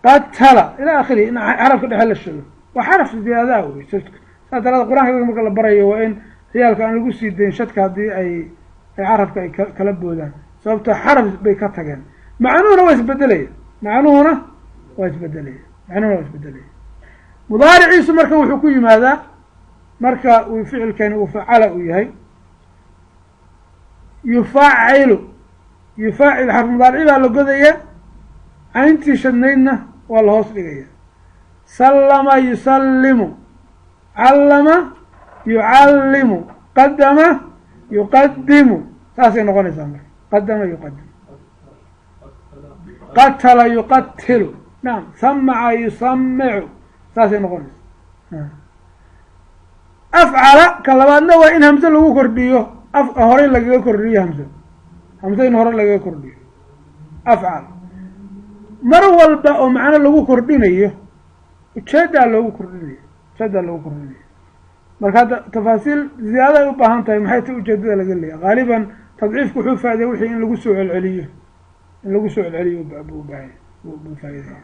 qatala, ila akhirihi. In xarafka dhexe la shado waa xaraf ziyaadaa wey. Saas daraadee qur-aanka marka la barayo waa in ciyaalka aan lagu sii dayn shadka haddii ay carabka ay kala boodaan, sababto xaraf bay ka tageen. Macnuhuna waa isbedelaya, macnuhuna waa isbedelaya, macnuhuna waa isbedelaya. Mudaariciisu marka wuxuu ku yimaadaa marka uu ficilkani uu facala uu yahay, yufacilu, yufacilu xarfu mudaarici baa la godaya, cayntii shadnaydna waa la hoos dhigaya. Sallama yusallimu, callama yucallimu, qadama yuqadimu, saasay noqonaysaa marka. Qadama yuqadimu, qatala yuqatilu, nacam, samaca yusamicu, saasay noqonaysaa. Afcala ka labaadna waa in hamse lagu kordhiyo, horey lagaga kordhiyo hamse, hamse in hore lagaga kordhiyo. Afcal mar walba oo macno lagu kordhinayo ujeedaa loogu kordhinayo, ujeedaa loogu kordhinayo. Marka hadda tafaasiil ziyaada ay u baahan tahay, maxay ta ujeedada laga leeyahay? Haaliban tadciifku wuxuu faa'iday wixii in lagu soo celceliyo, in lagu soo celceliyo buu baahaya, buu faa'iidaya.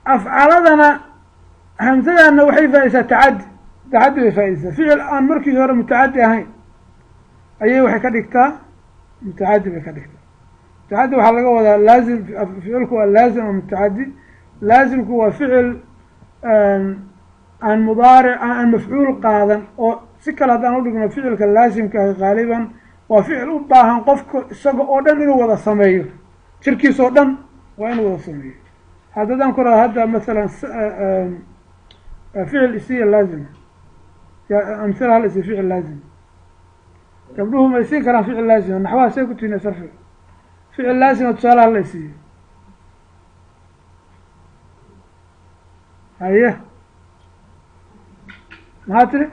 Afcaladana hamsadana waxay faa'idaysaa tacaddi, tacaddi bay faa'idaysaa. Ficil aan markiis hore mutacaddi ahayn ayay waxay ka dhigtaa mutacaddi bay ka dhigtaa. Mutacaddi waxaa laga wadaa laazim, ficilku waa laazim oo mutacaddi. Laazimku waa ficil aan mudaaric aan mafcuul qaadan, oo si kale haddaan udhigno ficilka laasimka ahi haaliban Waa ficil u baahan qofka isaga oo dhan inuu wada sameeyo, jirkiisa oo dhan waa inuu wada sameeyo. Haddadaan ku raha hadda masalan ficil isiya laazima, amhila hal isi ficil laazim, gabdhuhu ma isiin karaan ficil laazima? Naxwaha see ku tiina sarfiga ficil laazima tusaale hal la isiiyo. Haye, maxaa tiri?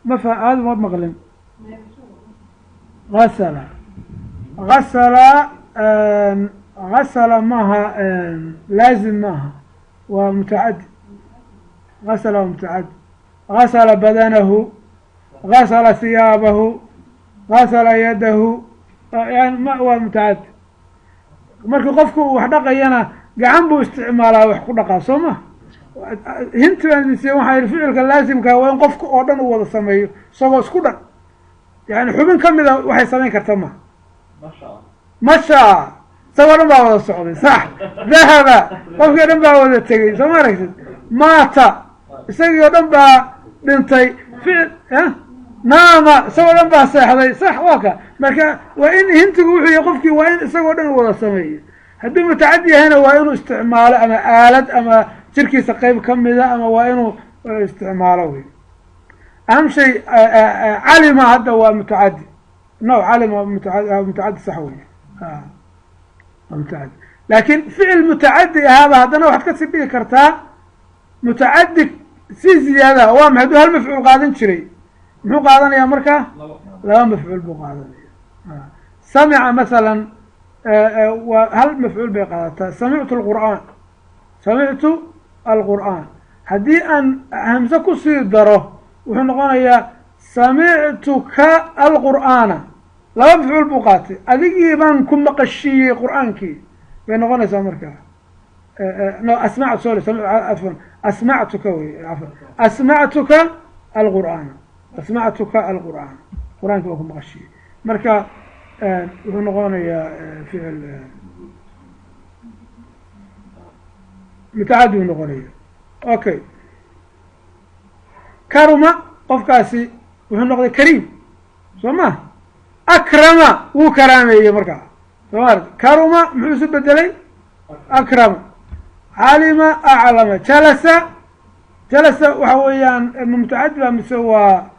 Ma fa aada ma maqlin. Gasala, gasala, gasala maaha laazim maaha, waa mutacadi. Gasala waa mutacadi. Gasala badanahu, gasala hiyaabahu, gasala yadahu, yani ma waa mutacadi. Marka qofku uu wax dhaqayana gacan buu isticmaalaa wax ku dhaqaa, soo ma? Hinti baan idin siiye, waxaa yihi ficilka laasimkaa waa in qofka oo dhan uu wada sameeyo isagoo isku dhan, yani xubin kamida waxay samayn karta ma masha, isagoo dhan baa wada socday, sax. Dahaba, qofkii o dhan baa wada tegey, soo ma aragtid? Maata, isagii oo dhan baa dhintay. Ficil naama, isagoo dhan baa seexday, sax. Waa ka marka waa in hintigu wuxuu yahay qofkii waa in isagoo dhan uu wada sameeyo. Haddii mutacadi yahayna waa inuu isticmaalo ama aalad ama jirkiisa qeyb kamida, ama waa inuu isticmaalo wey. Aham shay calima hadda waa mutacadi, no calima mutacadi, sax wey, waa mutacadi. Laakin ficil mutacadi ahaaba haddana waxaad kasii dhigi kartaa mutacadi si ziyaadaha. Waa maxay? Hadduu hal mafcuul qaadan jiray, muxuu qaadanayaa marka? Laba mafcuul buu qaadanaya. Samica masalan waa hal mafcuul bay qaadataa, samictu alqur'aan, samictu alqur'aan. Haddii aan hamse kusii daro wuxuu noqonayaa samictuka alqur'aana, laba mafcuul buu qaatay, adigii baan ku maqashiiyey qur'aankii bay noqonaysaa markaa. No, asmact, sorry, afwan, asmactuka wey, afwan, asmactuka alqur'aana, asmactuka alqur'aan, qur'aankii baan ku maqashiiyey. Marka wuxuu noqonayaa ficil mutacadi buu noqonaya. Okay, karuma qofkaasi wuxuu noqday kariim, soo ma? Akrama wuu karaameeyey markaa, soo ma? Karuma muxuu isu bedelay? Akrama. Calima, aclama. Jalasa, jalasa waxa weeyaan mutacadi ba mise waa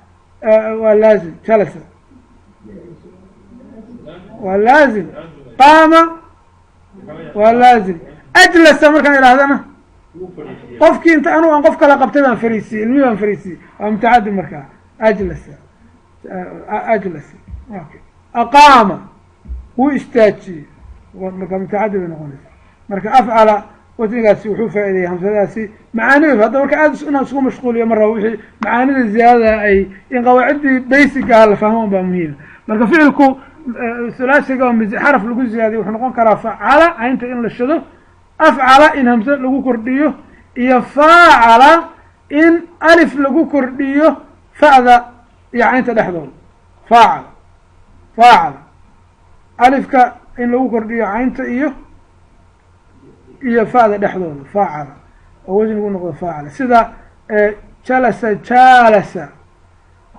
laazim? Jalasa waa laazim. Qaama waa laazim. Ajlasa markaan idhahdana qofkii inta anugu aan qof kala qabtay baan fariisiyey, ilmi baan fariisiyey, waa mutacadi markaa. Ajlasa, ajlasa, okay. Aqaama wuu istaajiyey, marka mutacadi bay noqonaysa. Marka afcala wasnigaasi wuxuu faa'ideeyey hamsadaasi macaanida. Hadda marka aada inaan isku mashquuliyo ma rabo, wixii macaanida ziyaadada ay in qawaaciddii basic ah la fahmo un baa muhiima. Marka ficilku hulaasiga oo xaraf lagu ziyaadiyo wuxuu noqon karaa facala, caynta in la shado, afcala in hamse lagu kordhiyo, iyo faacala in alif lagu kordhiyo fa'da iyo caynta dhexdooda. Faacala, faacala alifka in lagu kordhiyo caynta iyo fa'da dhexdooda, faacala oo wasnigu noqdo faacala. Sida jalasa, jaalasa,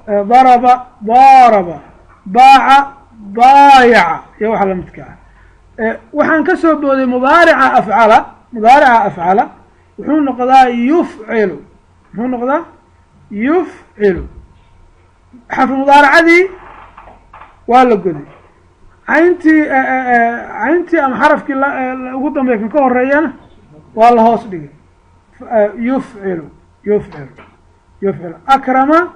daraba, daaraba, baaca, baayaca iyo waxa lamidka ah. Waxaan ka soo booday mudaarica afcala. Mudaarica afcala wuxuu noqdaa yufcilu, muxuu noqdaa yufcilu. Xarfu mudaaracadii waa la goday, cayntii cayntii ama xarafkii ugu dambeya kan ka horeeyana waa la hoos dhigay. Yufcilu, yufcilu, yufcilu. Akrama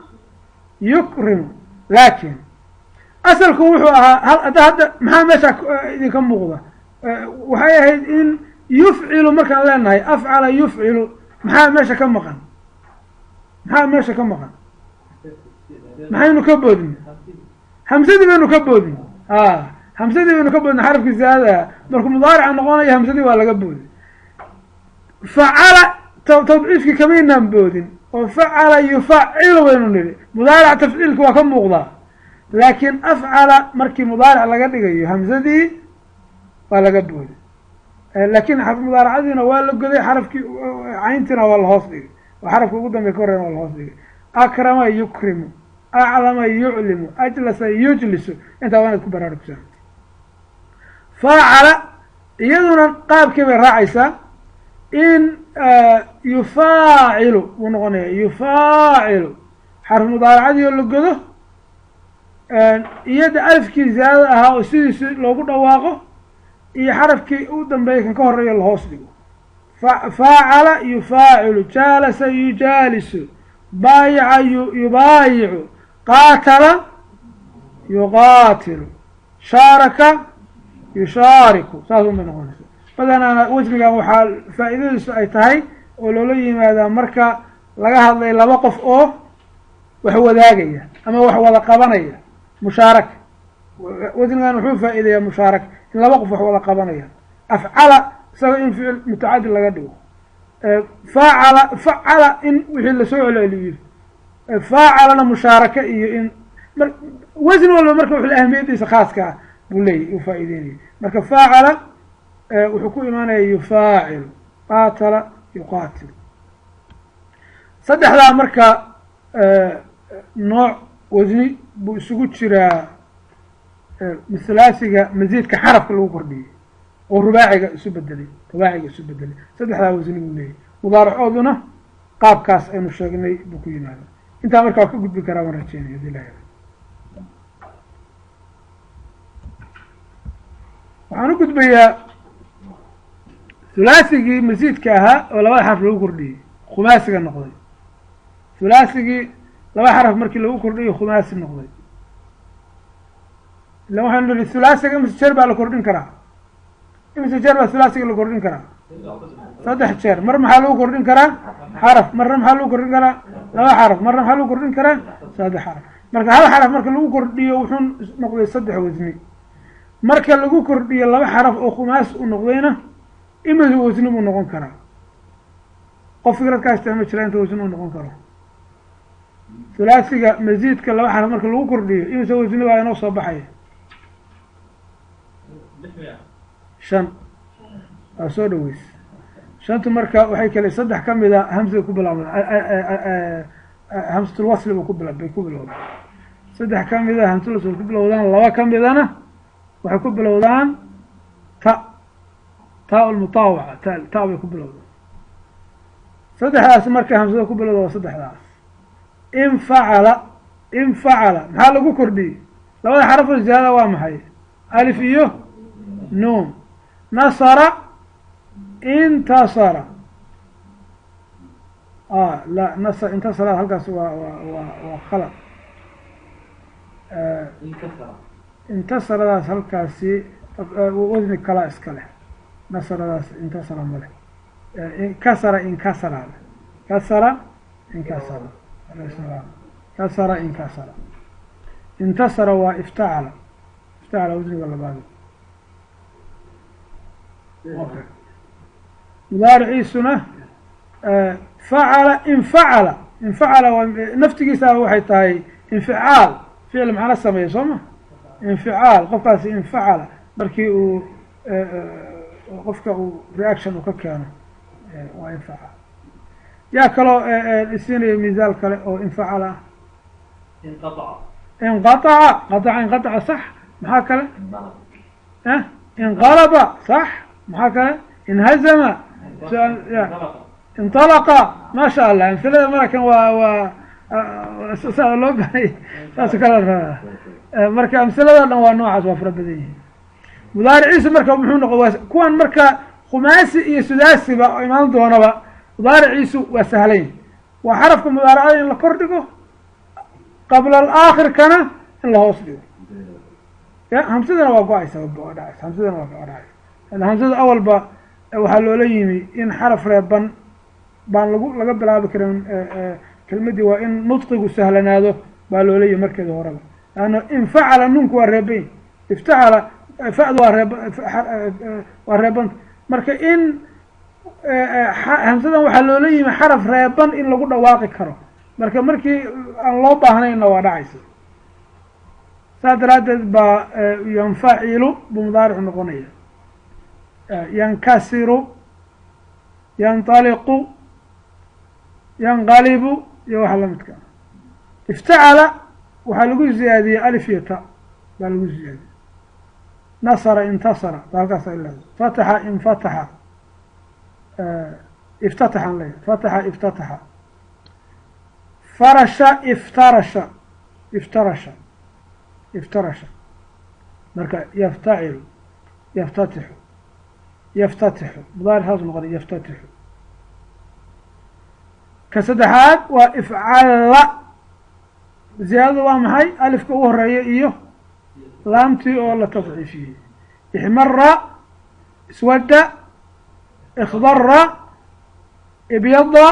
yukrimu. Laakin asalku wuxuu ahaa hadda hadda maxaa meesha idinka muuqda? Waxay ahayd in yufcilu markaan leenahay afcala yufcilu, maxaa meesha ka maqan? Maxaa meesha ka maqan? Maxaynu ka boodin? Hamsadii baynu ka boodin. A hamsadii baynu ka boodin, xarafkii ziyaadadaha markuu mudaarica noqonayo hamsadii waa laga boodin. Facala tadciifkii kamaynaan boodin oo facala yufacilu baynu nidhi, mudaaric tafciilka waa ka muuqdaa. Laakiin afcala markii mudaaric laga dhigayo hamsadii waa laga booday, laakiin xarf mudaaracadiina waa la goday, xarafkii cayntiina waa la hoos dhigay, oo xarafka ugu dambey ka horeyna waa la hoos dhigay. Akrama yukrimu. Aclama yuclimu, ajlasa yujlisu. Intaa waa inaad ku baraarugsaa. Faacala iyaduna qaabkii bay raacaysaa. In yufaacilu buu noqonaya. Yufaacilu xarf mudaaracadii oo la godo, iyada alifkii ziyaadada ahaa oo sidiisi loogu dhawaaqo, iyo xarafkii u dambeeyay kan ka horeeyo lahoos dhigo. Faacala yufaacilu, jaalasa yujaalisu, baayaca yubaayicu, qaatala yuqaatilu, shaaraka yushaariku. Saas un bay noqonaysa. Badanaana wasnigan waxaa faa'iidadiisu ay tahay oo loola yimaadaa marka laga hadlay laba qof oo wax wadaagaya ama wax wada qabanaya, mushaaraka. Wasnigan wuxuu faa'iidayaa mushaaraka, in laba qof wax wada qabanaya. Afcala isaga in ficil mutacaddi laga dhigo, faacala facala in wixii lasoo celceliyo, faacalana mushaaraka iyo in wasni walba marka wuxuu ahmiyadiisa khaaska ah buu leeyahy, uu faa'iideynaya. Marka faacala wuxuu ku imaanaya yufaacilu, qaatala yuqaatilu. Saddexdaa marka nooc wasni buu isugu jiraa thulaasiga masiidka xarafka lagu kordhiyey oo rubaaciga isu bedelay, rubaaciga isu bedelay. Saddexdaa wasni buu leeyahy. Mudaaracooduna qaabkaas aynu sheegnay buu ku yimaada. Intaa marka waa ka gudbi karaa baan rajeynaya hadii la helo. Waxaan u gudbayaa hulaasigii masiidka ahaa oo labada xaraf lagu kordhiyey khumaasiga noqday. Hulaasigii laba xaraf markii lagu kordhiyo khumaasi noqday. Ila waxaynu nihi hulaasiga imise jeer baa la kordhin karaa? Imise jeer baa hulaasiga la kordhin karaa? 3 jeer. Mar maxaa lagu kordhin karaa? Xaraf. Marna maxaa lagu kordhin karaa? 2 xaraf. Marna maxaa lagu kordhin karaa? 3 xaraf. Marka hal xaraf marka lagu kordhiyo wuxuu noqday 3 wasni. Marka lagu kordhiyo 2 xaraf oo khumaas u noqdayna imise wasni buu noqon karaa? Qof fikrad ka haystaa ma jira inta wasni uu noqon karo? Hulaasiga masiidka 2 xaraf marka lagu kordhiyo imise wasni baa inoo soo baxaya? 5. Waa soo dhaweys. 5 marka waxay kale 3 ka mid a hamsay ku bilowdaan, hamsatul wasli buu ku bila bay ku bilowdaan. 3 ka mid a hamsatul wasli ku bilowdaan, 2 ka midana waxay ku bilowdaan ta, taa ulmutaawaca, ta, ta bay ku bilowdaan. 3daas marka hamsada ku bilowda waa 3daas. Infacala, infacala maxaa lagu kordhiyey? Labada xaraf oo ziyaada waa maxay? Alif iyo nuun. Nasara, intasara. La nasr intasara halkaas waa waa waa waa khalad. Intasaradaas halkaasi wasni kala iska leh. Nasaradaas intasara ma leh. Kasara inkasara leh. Kasara inkasara, kasara inkasara. Intasara waa iftacala, iftacala wasniga labaad. Okay. Mudaariciisuna facala, infacala. Infacala waa naftigiisa waxay tahay inficaal, ficil macna sameeya soo ma? Inficaal, qofkaasi infacala markii uu qofka uu reaction uu ka keeno waa infacaal. Yaa kaloo isiinaya misaal kale oo infacala ah? Inqataca, qataca, inqataca sax. Maxaa kale? Inqalaba sax. Maxaa kale? Inhazama, inطalaqa. Ma sha Allah, amhilada marakan waa waa saa loo bahay, saas kala rabaa. Marka amhilada dhan waa noocaas, waa fara badan yihiin. Mudaariciisu marka muxuu noqo waa kuwan marka khumaasi iyo sudaasiba oo imaan doonaba mudaariciisu waa sahlayn. Waa xarafka mudaaracada in la kor dhigo, qabla alaakhirkana in la hoos dhigo. Ya hamsadana waa go-aysa, waa dhacaysa. Hamsadana waa dhacaysa. Hamsada awalba waxaa loola yimi in xaraf reeban baan lagu laga bilaabi karin kelmadii, waa in nudqigu sahlanaado baa loola yimi markeeda horeba. Laanna infacala nunku waa reeban, iftacala fa'du waa reeb, waa reebanta. Marka in hamsadan waxaa loola yimi xaraf reeban in lagu dhawaaqi karo. Marka markii aan loo baahnaynna waa dhacaysa. Saas daraaddeed baa yanfacilu buu mudaaricu noqonaya. Yankasiru, yanطaliqu, yanqalibu iyo waxa lamidka. Iftacala Waxaa lagu ziyaadiyey alif iyo ta baa lagu ziyaadiyey. Nasara intasara ba halkaas ay leedahay. Fataxa infataxa, iftataxan leeyahay, fataxa iftataxa. Farasha iftarasha, iftarasha, iftarasha. Marka yaftacilu, yaftatixu, yaftatixu, mudaaric saas noqonay, yaftatixu. Ka saddexaad waa ifcalla. Ziyaadada waa maxay? Alifka ugu horeeya iyo laamtii oo la tadciifiyey. Ixmara, iswadda, ikhdara, ibyada.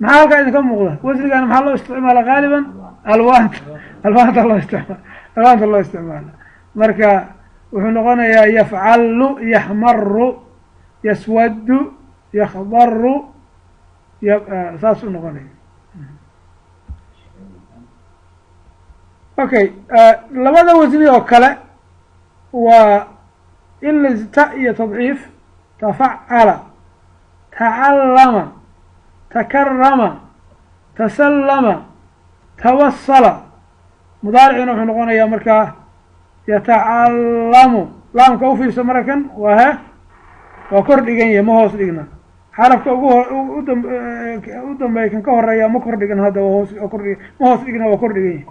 Maxaa halkaa idinka muuqda? Wasnigan maxaa loo isticmaala gaaliban? Alwaanta, alwaanta loo isticmaal, alwaanta loo isticmaala. Marka wuxuu noqonayaa yafcalu, yaxmaru, yaswadu, yakhdaru, saas u noqonaya. Okay, labada wasni oo kale waa in la ta iyo tadciif. Tafacala, tacallama, takarama, tasallama, tawasala. Mudaariciina wuxuu noqonayaa markaa yatacallamu. Laamka ufiirso markan waa he, waa kor dhigan yahay, ma hoos dhigna. Xarafka ugu u dambeeya kan ka horeeya ma kor dhigan, hadda waa hoos, waa kor dhig, ma hoos dhigna, waa kor dhigan yahay.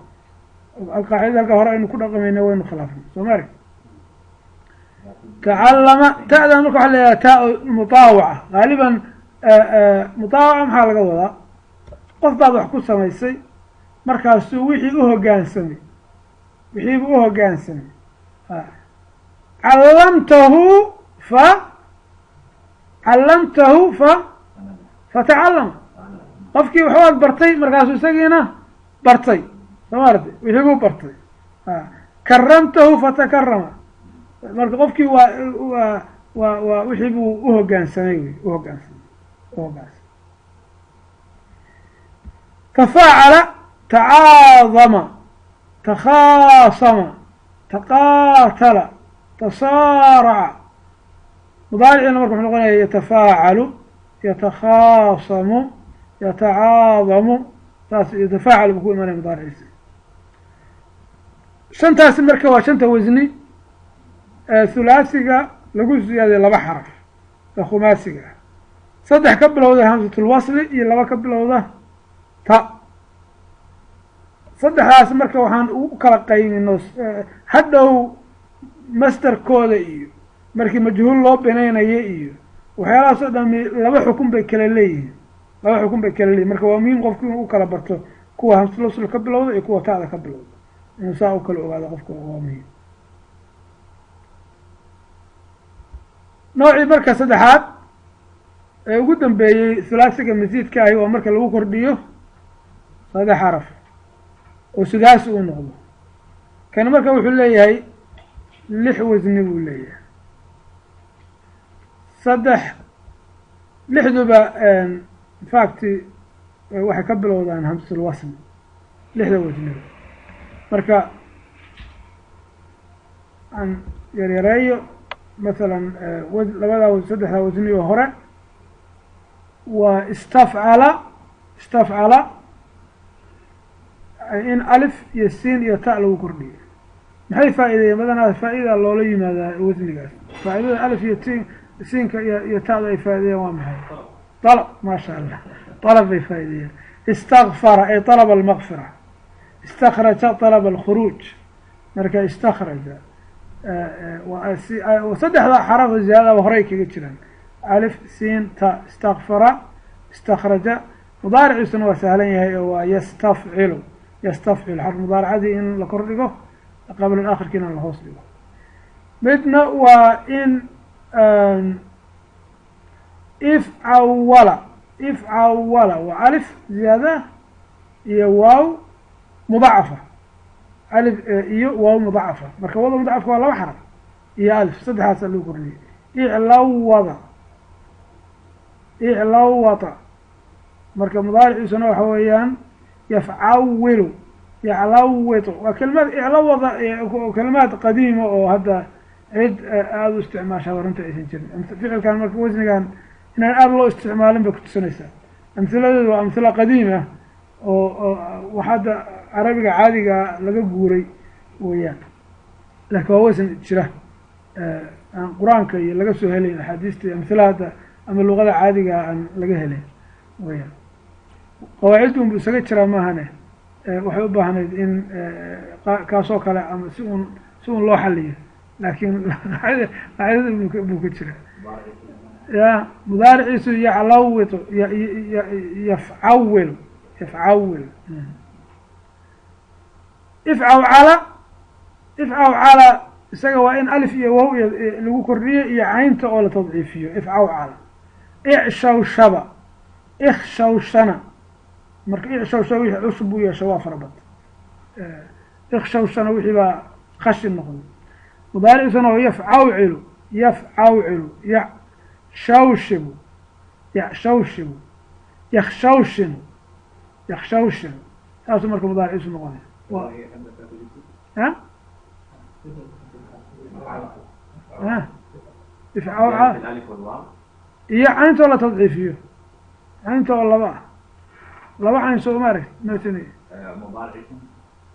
Alqaacidada halka hore aynu ku dhaqamayna waynu khilaafnay, soo ma arag? Tacallama, ta'dan marka waxa la yidhaha taa mutaawaca. Gaaliban mutaawaca maxaa laga wadaa? Qof baad wax ku samaysay, markaasuu wixii u hoggaansamay, wixiibu u hoggaansamay. Callamtahu fa callamtahu fa fatacallama. Qofkii waxbaad bartay, markaasuu isagiina bartay, soo ma aragtay? Wixii buu bartay. Karamtahu fatakarama. Marka qofkii waa waa waa waa wixii buu uhogaansamay, wy uhogaansamay, uhogaansamay. Tafaacala, tacaadama, takhaasama, taqaatala, tasaaraca. Mudaariciina marka wuxuu noqonaya yatafaacalu, yatakhaasamu, yatacaadamu, saas yatafaacalu buu ku imanaya mudaariciisa. Shantaasi marka waa shanta wasni ee thulaasiga lagu ziyaadiyo laba xaraf ee khumaasiga ah, saddex ka bilowda hamsatulwasli iyo laba ka bilowda ta. Saddexdaas marka waxaan ugu kala qaymino hadhow masderkooda iyo markii majhuul loo binaynaya iyo waxyaalahaas oo dhami laba xukun bay kala leeyihiin, laba xukun bay kala leeyihin. Marka waa muhiim qofku inuu u kala barto kuwa hamsatulwasli ka bilowda iyo kuwa ta'da ka bilowda, inuu saa u kala ogaado qofka waa muhiim. Noocii marka saddexaad ee ugu dambeeyey thulaasiga masiidka ahi waa marka lagu kordhiyo saddex xaraf oo sudaasi uu noqdo. Kan marka wuxuu leeyahay lix wasni buu leeyahay, saddex lixduba infact waxay ka bilowdaan hamsatul wasli, lixda wasniba. Marka aan yaryareeyo masalan labadaa saddexdaa wasniyo hore waa istafcala, istafcala in alif iyo siin iyo ta lagu kordhiyo. Maxay faa'iideeyeen? Badanaa faa'iida loola yimaadaa wasnigaas. Faa'iidada alif iyo tin siinka iyo ta'da ay faa'ideeyeen waa maxay? Dalab, maasha allah, dalab bay faa'ideeyeen. Istakfara ay talaba almaqfira, istakraja talaba alkhuruuj. Marka istakraja saddexda xaraf ziyaadaba horey kaga jiraan, alif siin ta, istakfara, istakraja. Mudaariciisuna waa sahlan yahay oo waa yastafcilu, yastafcilu, xarf mudaaracadii in la kor dhigo, qabla akhirkiina la hoos dhigo. Midna waa in ifcawala, ifcawala waa alif ziyaada iyo waaw mudacafa, alif iyo waaw mudacafa. Marka wada mudacafka waa laba xaraf iyo alif, saddexdaasa lagu kordhiyay. Iclawada, iclawata. Marka mudaariciisuna waxa weeyaan yafcawilu, yaclawitu. Waa kelimad iclawada, kelimaad qadiima oo hadda cid aada u isticmaashaa runta aysan jirin. Ficilkan marka wasnigan inaan aada loo isticmaalin bay kutusinaysaa. Amhiladeedu waa amhila qadiima oo wax hadda carabiga caadiga laga guuray weeyaan, laakiin waa wasan jira aan qur-aanka iyo laga soo helayn axaadiista iyo amhilaha hadda ama luqada caadiga aan laga helayn weyaan. Qawaaciddu unbu isaga jiraa maahane, waxay u baahnayd in kaasoo kale ama si uun loo xaliyo, laakiin qaacidada buu ka jira. Ya mudaariciisu yaclawitu, yafcawil, yafcawil, ifcawcala, ifcawcala. Isaga waa in alif iyo wow iyo lagu kordhiyo iyo caynta oo la tadciifiyo. Ifcawcala, icshawshaba, ikshawshana. Marka icshawshaba wixii cusub buu yeesha waa farabad, ikshawshana wixii baa qashin noqday. Mudaariciisuna waa yafcawcilu, yafcawcilu, yashawshibu, yashawshibu, yakshawshinu, yakshawshinu. Saasuu marka mudaariciisu noqonaya. Ha ifcawca iyo cayntoo la tadciifiyo, caynta oo laba ah, laba cayn soo ma aragt matn.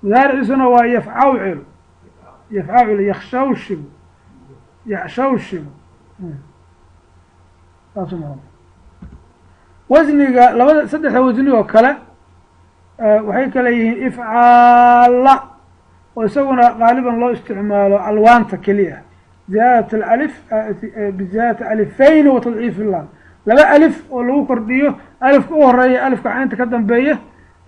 Mudaariciisuna waa yafcawcilu, yafcawcilu, yakshawshibu, yashawshibu, saasuu noqonaya. Wasniga labada saddexda wasni oo kale waxay kale yihiin ifcaala, oo isaguna qaaliban loo isticmaalo alwaanta keliya, ziyaadat alif, biziyaadati alifayni wa tadciif illaam, laba alif oo lagu kordhiyo, alifka u horeeya alifka caynta ka dambeeya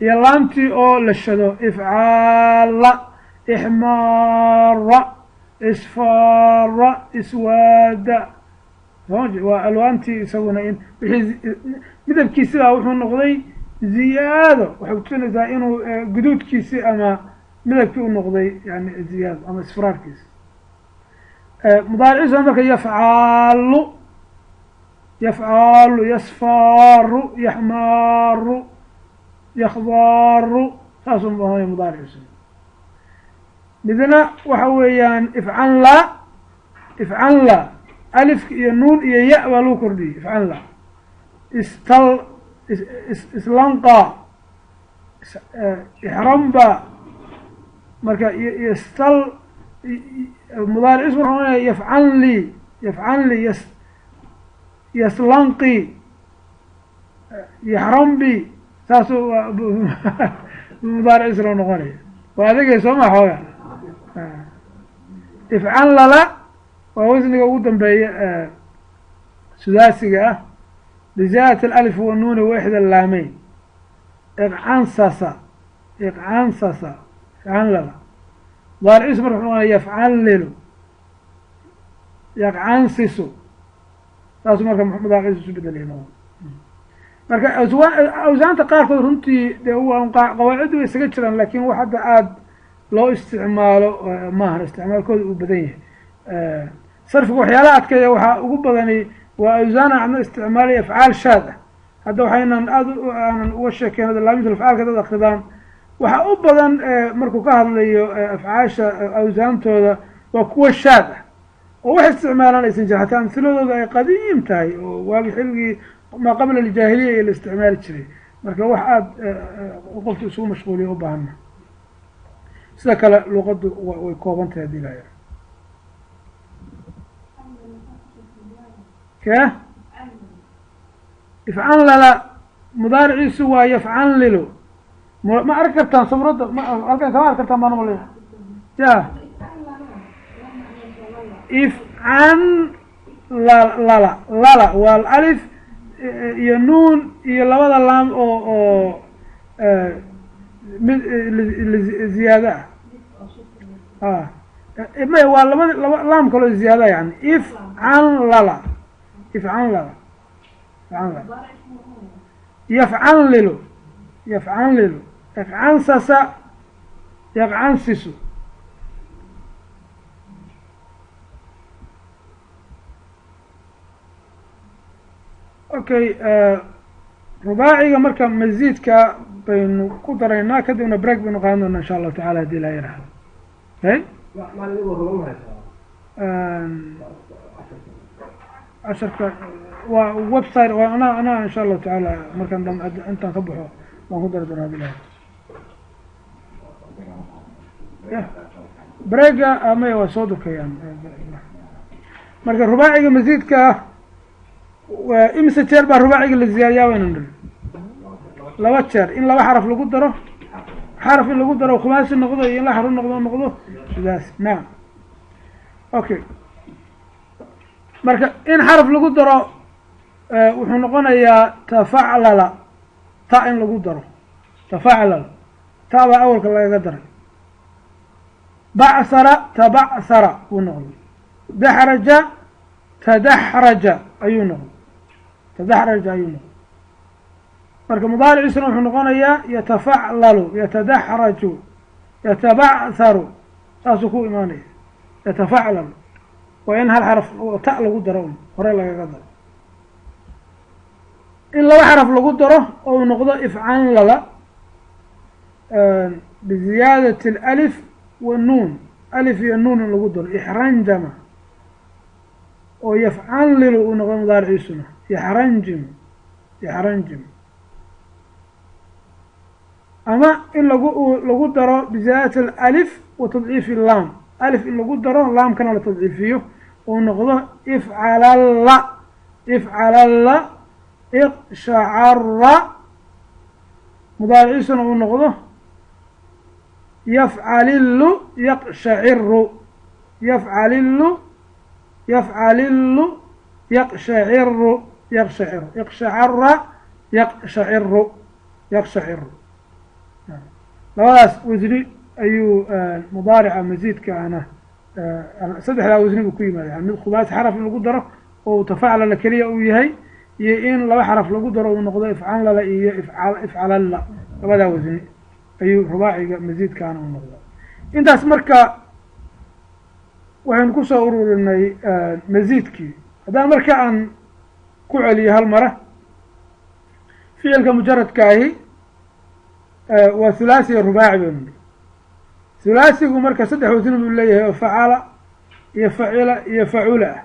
iyo laamtii oo la shado. Ifcaala, ixmaara, isfaara, iswaada, waa alwaantii. Isaguna in wixii midabkiisi baa wuxuu noqday ziyaado, waxay kutusinaysaa inuu guduudkiisi ama midabkii u noqday yani ziyaado ama isfraarkiisi. Mudaariciisuna marka yafcaalu, yafcaalu, yasfaaru, yaxmaaru, yakdaaru, saasuu noqonaya mudaariciisu. Midna waxa weeyaan ifcanla, ifcanla alifka iyo nuun iyo ya baa lagu kordhiyey. Ifcanla, istal, islanqa, ixramba. Marka istal mudaariciisu wuxuu noqonaya yafcanli, yafcanli, yaslanqi, yaxrambi, saasuu mudaariciisu loo noqonaya. Waa adagay soo ma xooga. Ifcanlala waa wasniga ugu dambeeya sudaasiga ah, biziyaadati alif wanuuni wa ixda laameyn. Iqcansasa, iqcansasa, ifcanlala. Mudaariciisu marka wuxuu noqonaya yafcanlilu, yaqcansisu, saasuu marka mudaariciisu isu bedelaya noqon. Marka awsaanta qaarkood runtii dee qawaaciddu way isaga jiraan, laakin wax hadda aada loo isticmaalo maahan, isticmaalkooda uu badan yahay. Sarfiga waxyaalaha adkeeya waxaa ugu badani waa awsaan aan isticmaalay afcaal shaad ah. Hadda waxaynan aada aanan uga sheekeyn laaminta afcaalka dad akridaan, waxaa u badan markuu ka hadlayo afcaasha awsaantooda waa kuwa shaad ah oo wax isticmaalaan aysan jirin, xataa amhiladooda ay qadiim tahay oo waagi xilligii maa qabla aljaahiliya ee la isticmaali jiray. Marka wax aada qofku isugu mashquuliya u baahana. Sida kale luqaddu way kooban tahay hadii laa ke. Ifcanlala mudaariciisu waa yafcanlilu. Ma arki kartaan saburadda? Ma halkan kama arki kartaan baan umalaya. Ya ifcan lala, lala waa alif iyo nuun iyo labada laam oo mid ziyaado ah. May, waa labada laba laam kaloo ziyaada, yani ifcan lala, ifcan lala, ifcan lala, yafcanlilu, yafcanlilu, iqcansasa, yaqcansisu. Okay, rubaaciga marka maziidka baynu ku daraynaa, kadibna break baynu qaadan doonaa insha allahu tacala hadii laa yiraahdo. Okay, casharka waa website, waa ana insha allahu tacaala markaan intaan ka baxo waan ku dari doonaa hadii la. Ya brega maya, waa soo durkayaan. Marka rubaaciga masiidka ah, imise jeer baa rubaaciga la ziyaadiyaa baynu niri? Laba jeer, in laba xaraf lagu daro, xaraf in lagu daro khumaasi noqdo, iyo in la xaruf noqdo sidaas. Nacam, okay. Marka in xaraf lagu daro wuxuu noqonayaa tafaclala, ta in lagu daro tafaclala, ta baa awalka lagaga daray. Bacsara, tabacsara buu noqday. Daxraja, tadaxraja ayuu noqday, tadaxraja ayuu noqday. Marka mudaariciisuna wuxuu noqonayaa yatafaclalu, yatadaxraju, yatabactharu, saasuu ku imaanaya. Yatafaclalu waa in hal xaraf oo ta lagu daro un hore lagaga daro. In laba xaraf lagu daro oo uu noqdo ifcanlala biziyaadati alif wanuun, alif iyo nuun in lagu daro, ixranjama, oo yafcanlilu uu noqdo mudaariciisuna yaxranjim, yaxranjim. Ama in lagu daro biziyaadati alif wa tadciifi laam, alif in lagu daro, laamkana la tadciifiyo, uu noqdo ifcalalla, ifcalalla, iqshacara. Mudaariciisuna uu noqdo yafcalilu, yaqshaciru, yafcalilu, yafcalilu, yaqshaciru, yaqshaciru, iqshacara, yaqshaciru, yaqshaciru. Labadaas wasni ayuu mudaarica masiidka ana, saddexdaa wasni buu ku yimaada, yani mid khubaasi xaraf in lagu daro oo tafaclala keliya uu yahay, iyo in laba xaraf lagu daro uu noqdo ifcanlala iyo ifcalalla. Labadaa wasni ayuu rubaaciga masiidkaana u noqda. Intaas marka waxaynu kusoo ururinay masiidkii. Haddaan marka aan ku celiyo hal mara, ficilka mujaradkaahi waa thulaasi iyo rubaaci baynu nihi. Thulaasigu marka saddex wasni buu leeyahay, oo facala iyo facila iyo facula ah.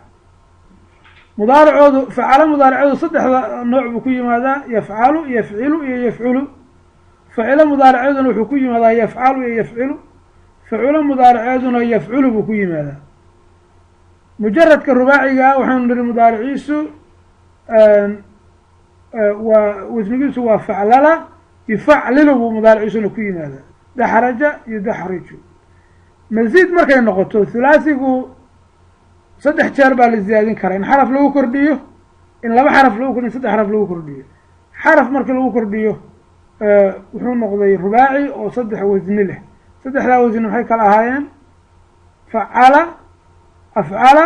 Mudaaracoodu, facalo mudaaracoodu saddexda nooc buu ku yimaadaa: yafcalu, yafcilu iyo yafculu. Facilo mudaaraceeduna wuxuu ku yimaadaa yafcalu iyo yafcilu. Faculo mudaaraceeduna yafculu buu ku yimaadaa. Mujaradka rubaaciga ah waxaanu nihi mudaariciisu waa wasnigiisu waa faclala, yufaclilu buu mudaariciisuna ku yimaadaa, daxraja, yudaxriju. Masiid markay noqoto, thulaasigu saddex jeer baa la ziyaadin karaa: in xaraf lagu kordhiyo, in laba xaraf lagu kordhiyo, saddex xaraf lagu kordhiyo. Xaraf marka lagu kordhiyo wuxuu noqday rubaaci oo saddex wasni leh. Saddexdaa wasni maxay kala ahaayeen? Facala, afcala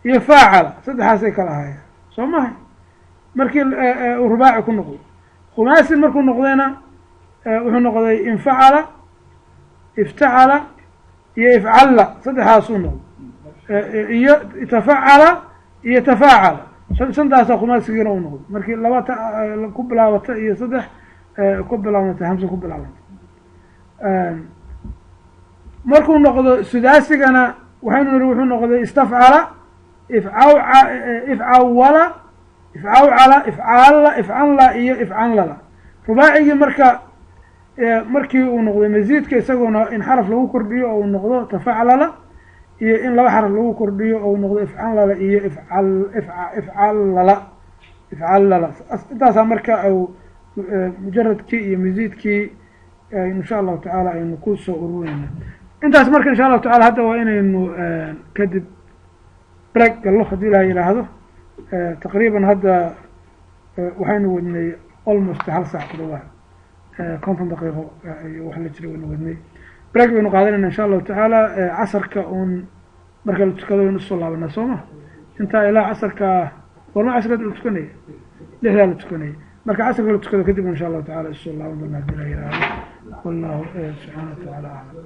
iyo faacala, saddexaasay kala ahaayeen, soo mahay? Markii uu rubaaci ku noqdo. Khumaasi markuu noqdayna wuxuu noqday infacala, iftacala iyo ifcalla, saddexaasuu noqday, iyo tafacala iyo tafaacala, shantaasa khumaasigiina uu noqday, markii laba ta ku bilaabata iyo saddex ku bilaabanta, hamse ku bilaabanta. Markuu noqdo sudaasigana waxaynu nihi wuxuu noqday istafcala, ifcaw, ifcawala, ifcawcala, ifcaalla, ifcanla iyo ifcanlala. Rubaacigii marka markii uu noqday masiidka, isaguna in xaraf lagu kordhiyo oo uu noqdo tafaclala, iyo in laba xaraf lagu kordhiyo oo uu noqdo ifcanlala iyo ifcal ifcallala, ifcallala. Intaasaa marka u mujaradkii iyo masiidkii insha Allahu tacaala aynu ku soo urureyna. Intaas marka insha Allahu tacala hadda waa inaynu kadib break gallo, haddii Ilaha yidhaahdo. Taqriiban hadda waxaynu wadnay almost hal saac ku dhawaad, 50 daqiiqo iyo wax la jira waynu wadnay. Break baynu qaadanayna insha Allahu tacaala. Casarka uun marka la tukado waynu usoo laabanaa, soo ma? Intaa ilaa casarka, warma casarka la tukanaya? 6-daa la tukanaya. Marka casarka la tukado kadib insha Allahu tacala isoo laaban doona, hadii la yidhaahdo. Wallahu subxaana wa tacaala aclam.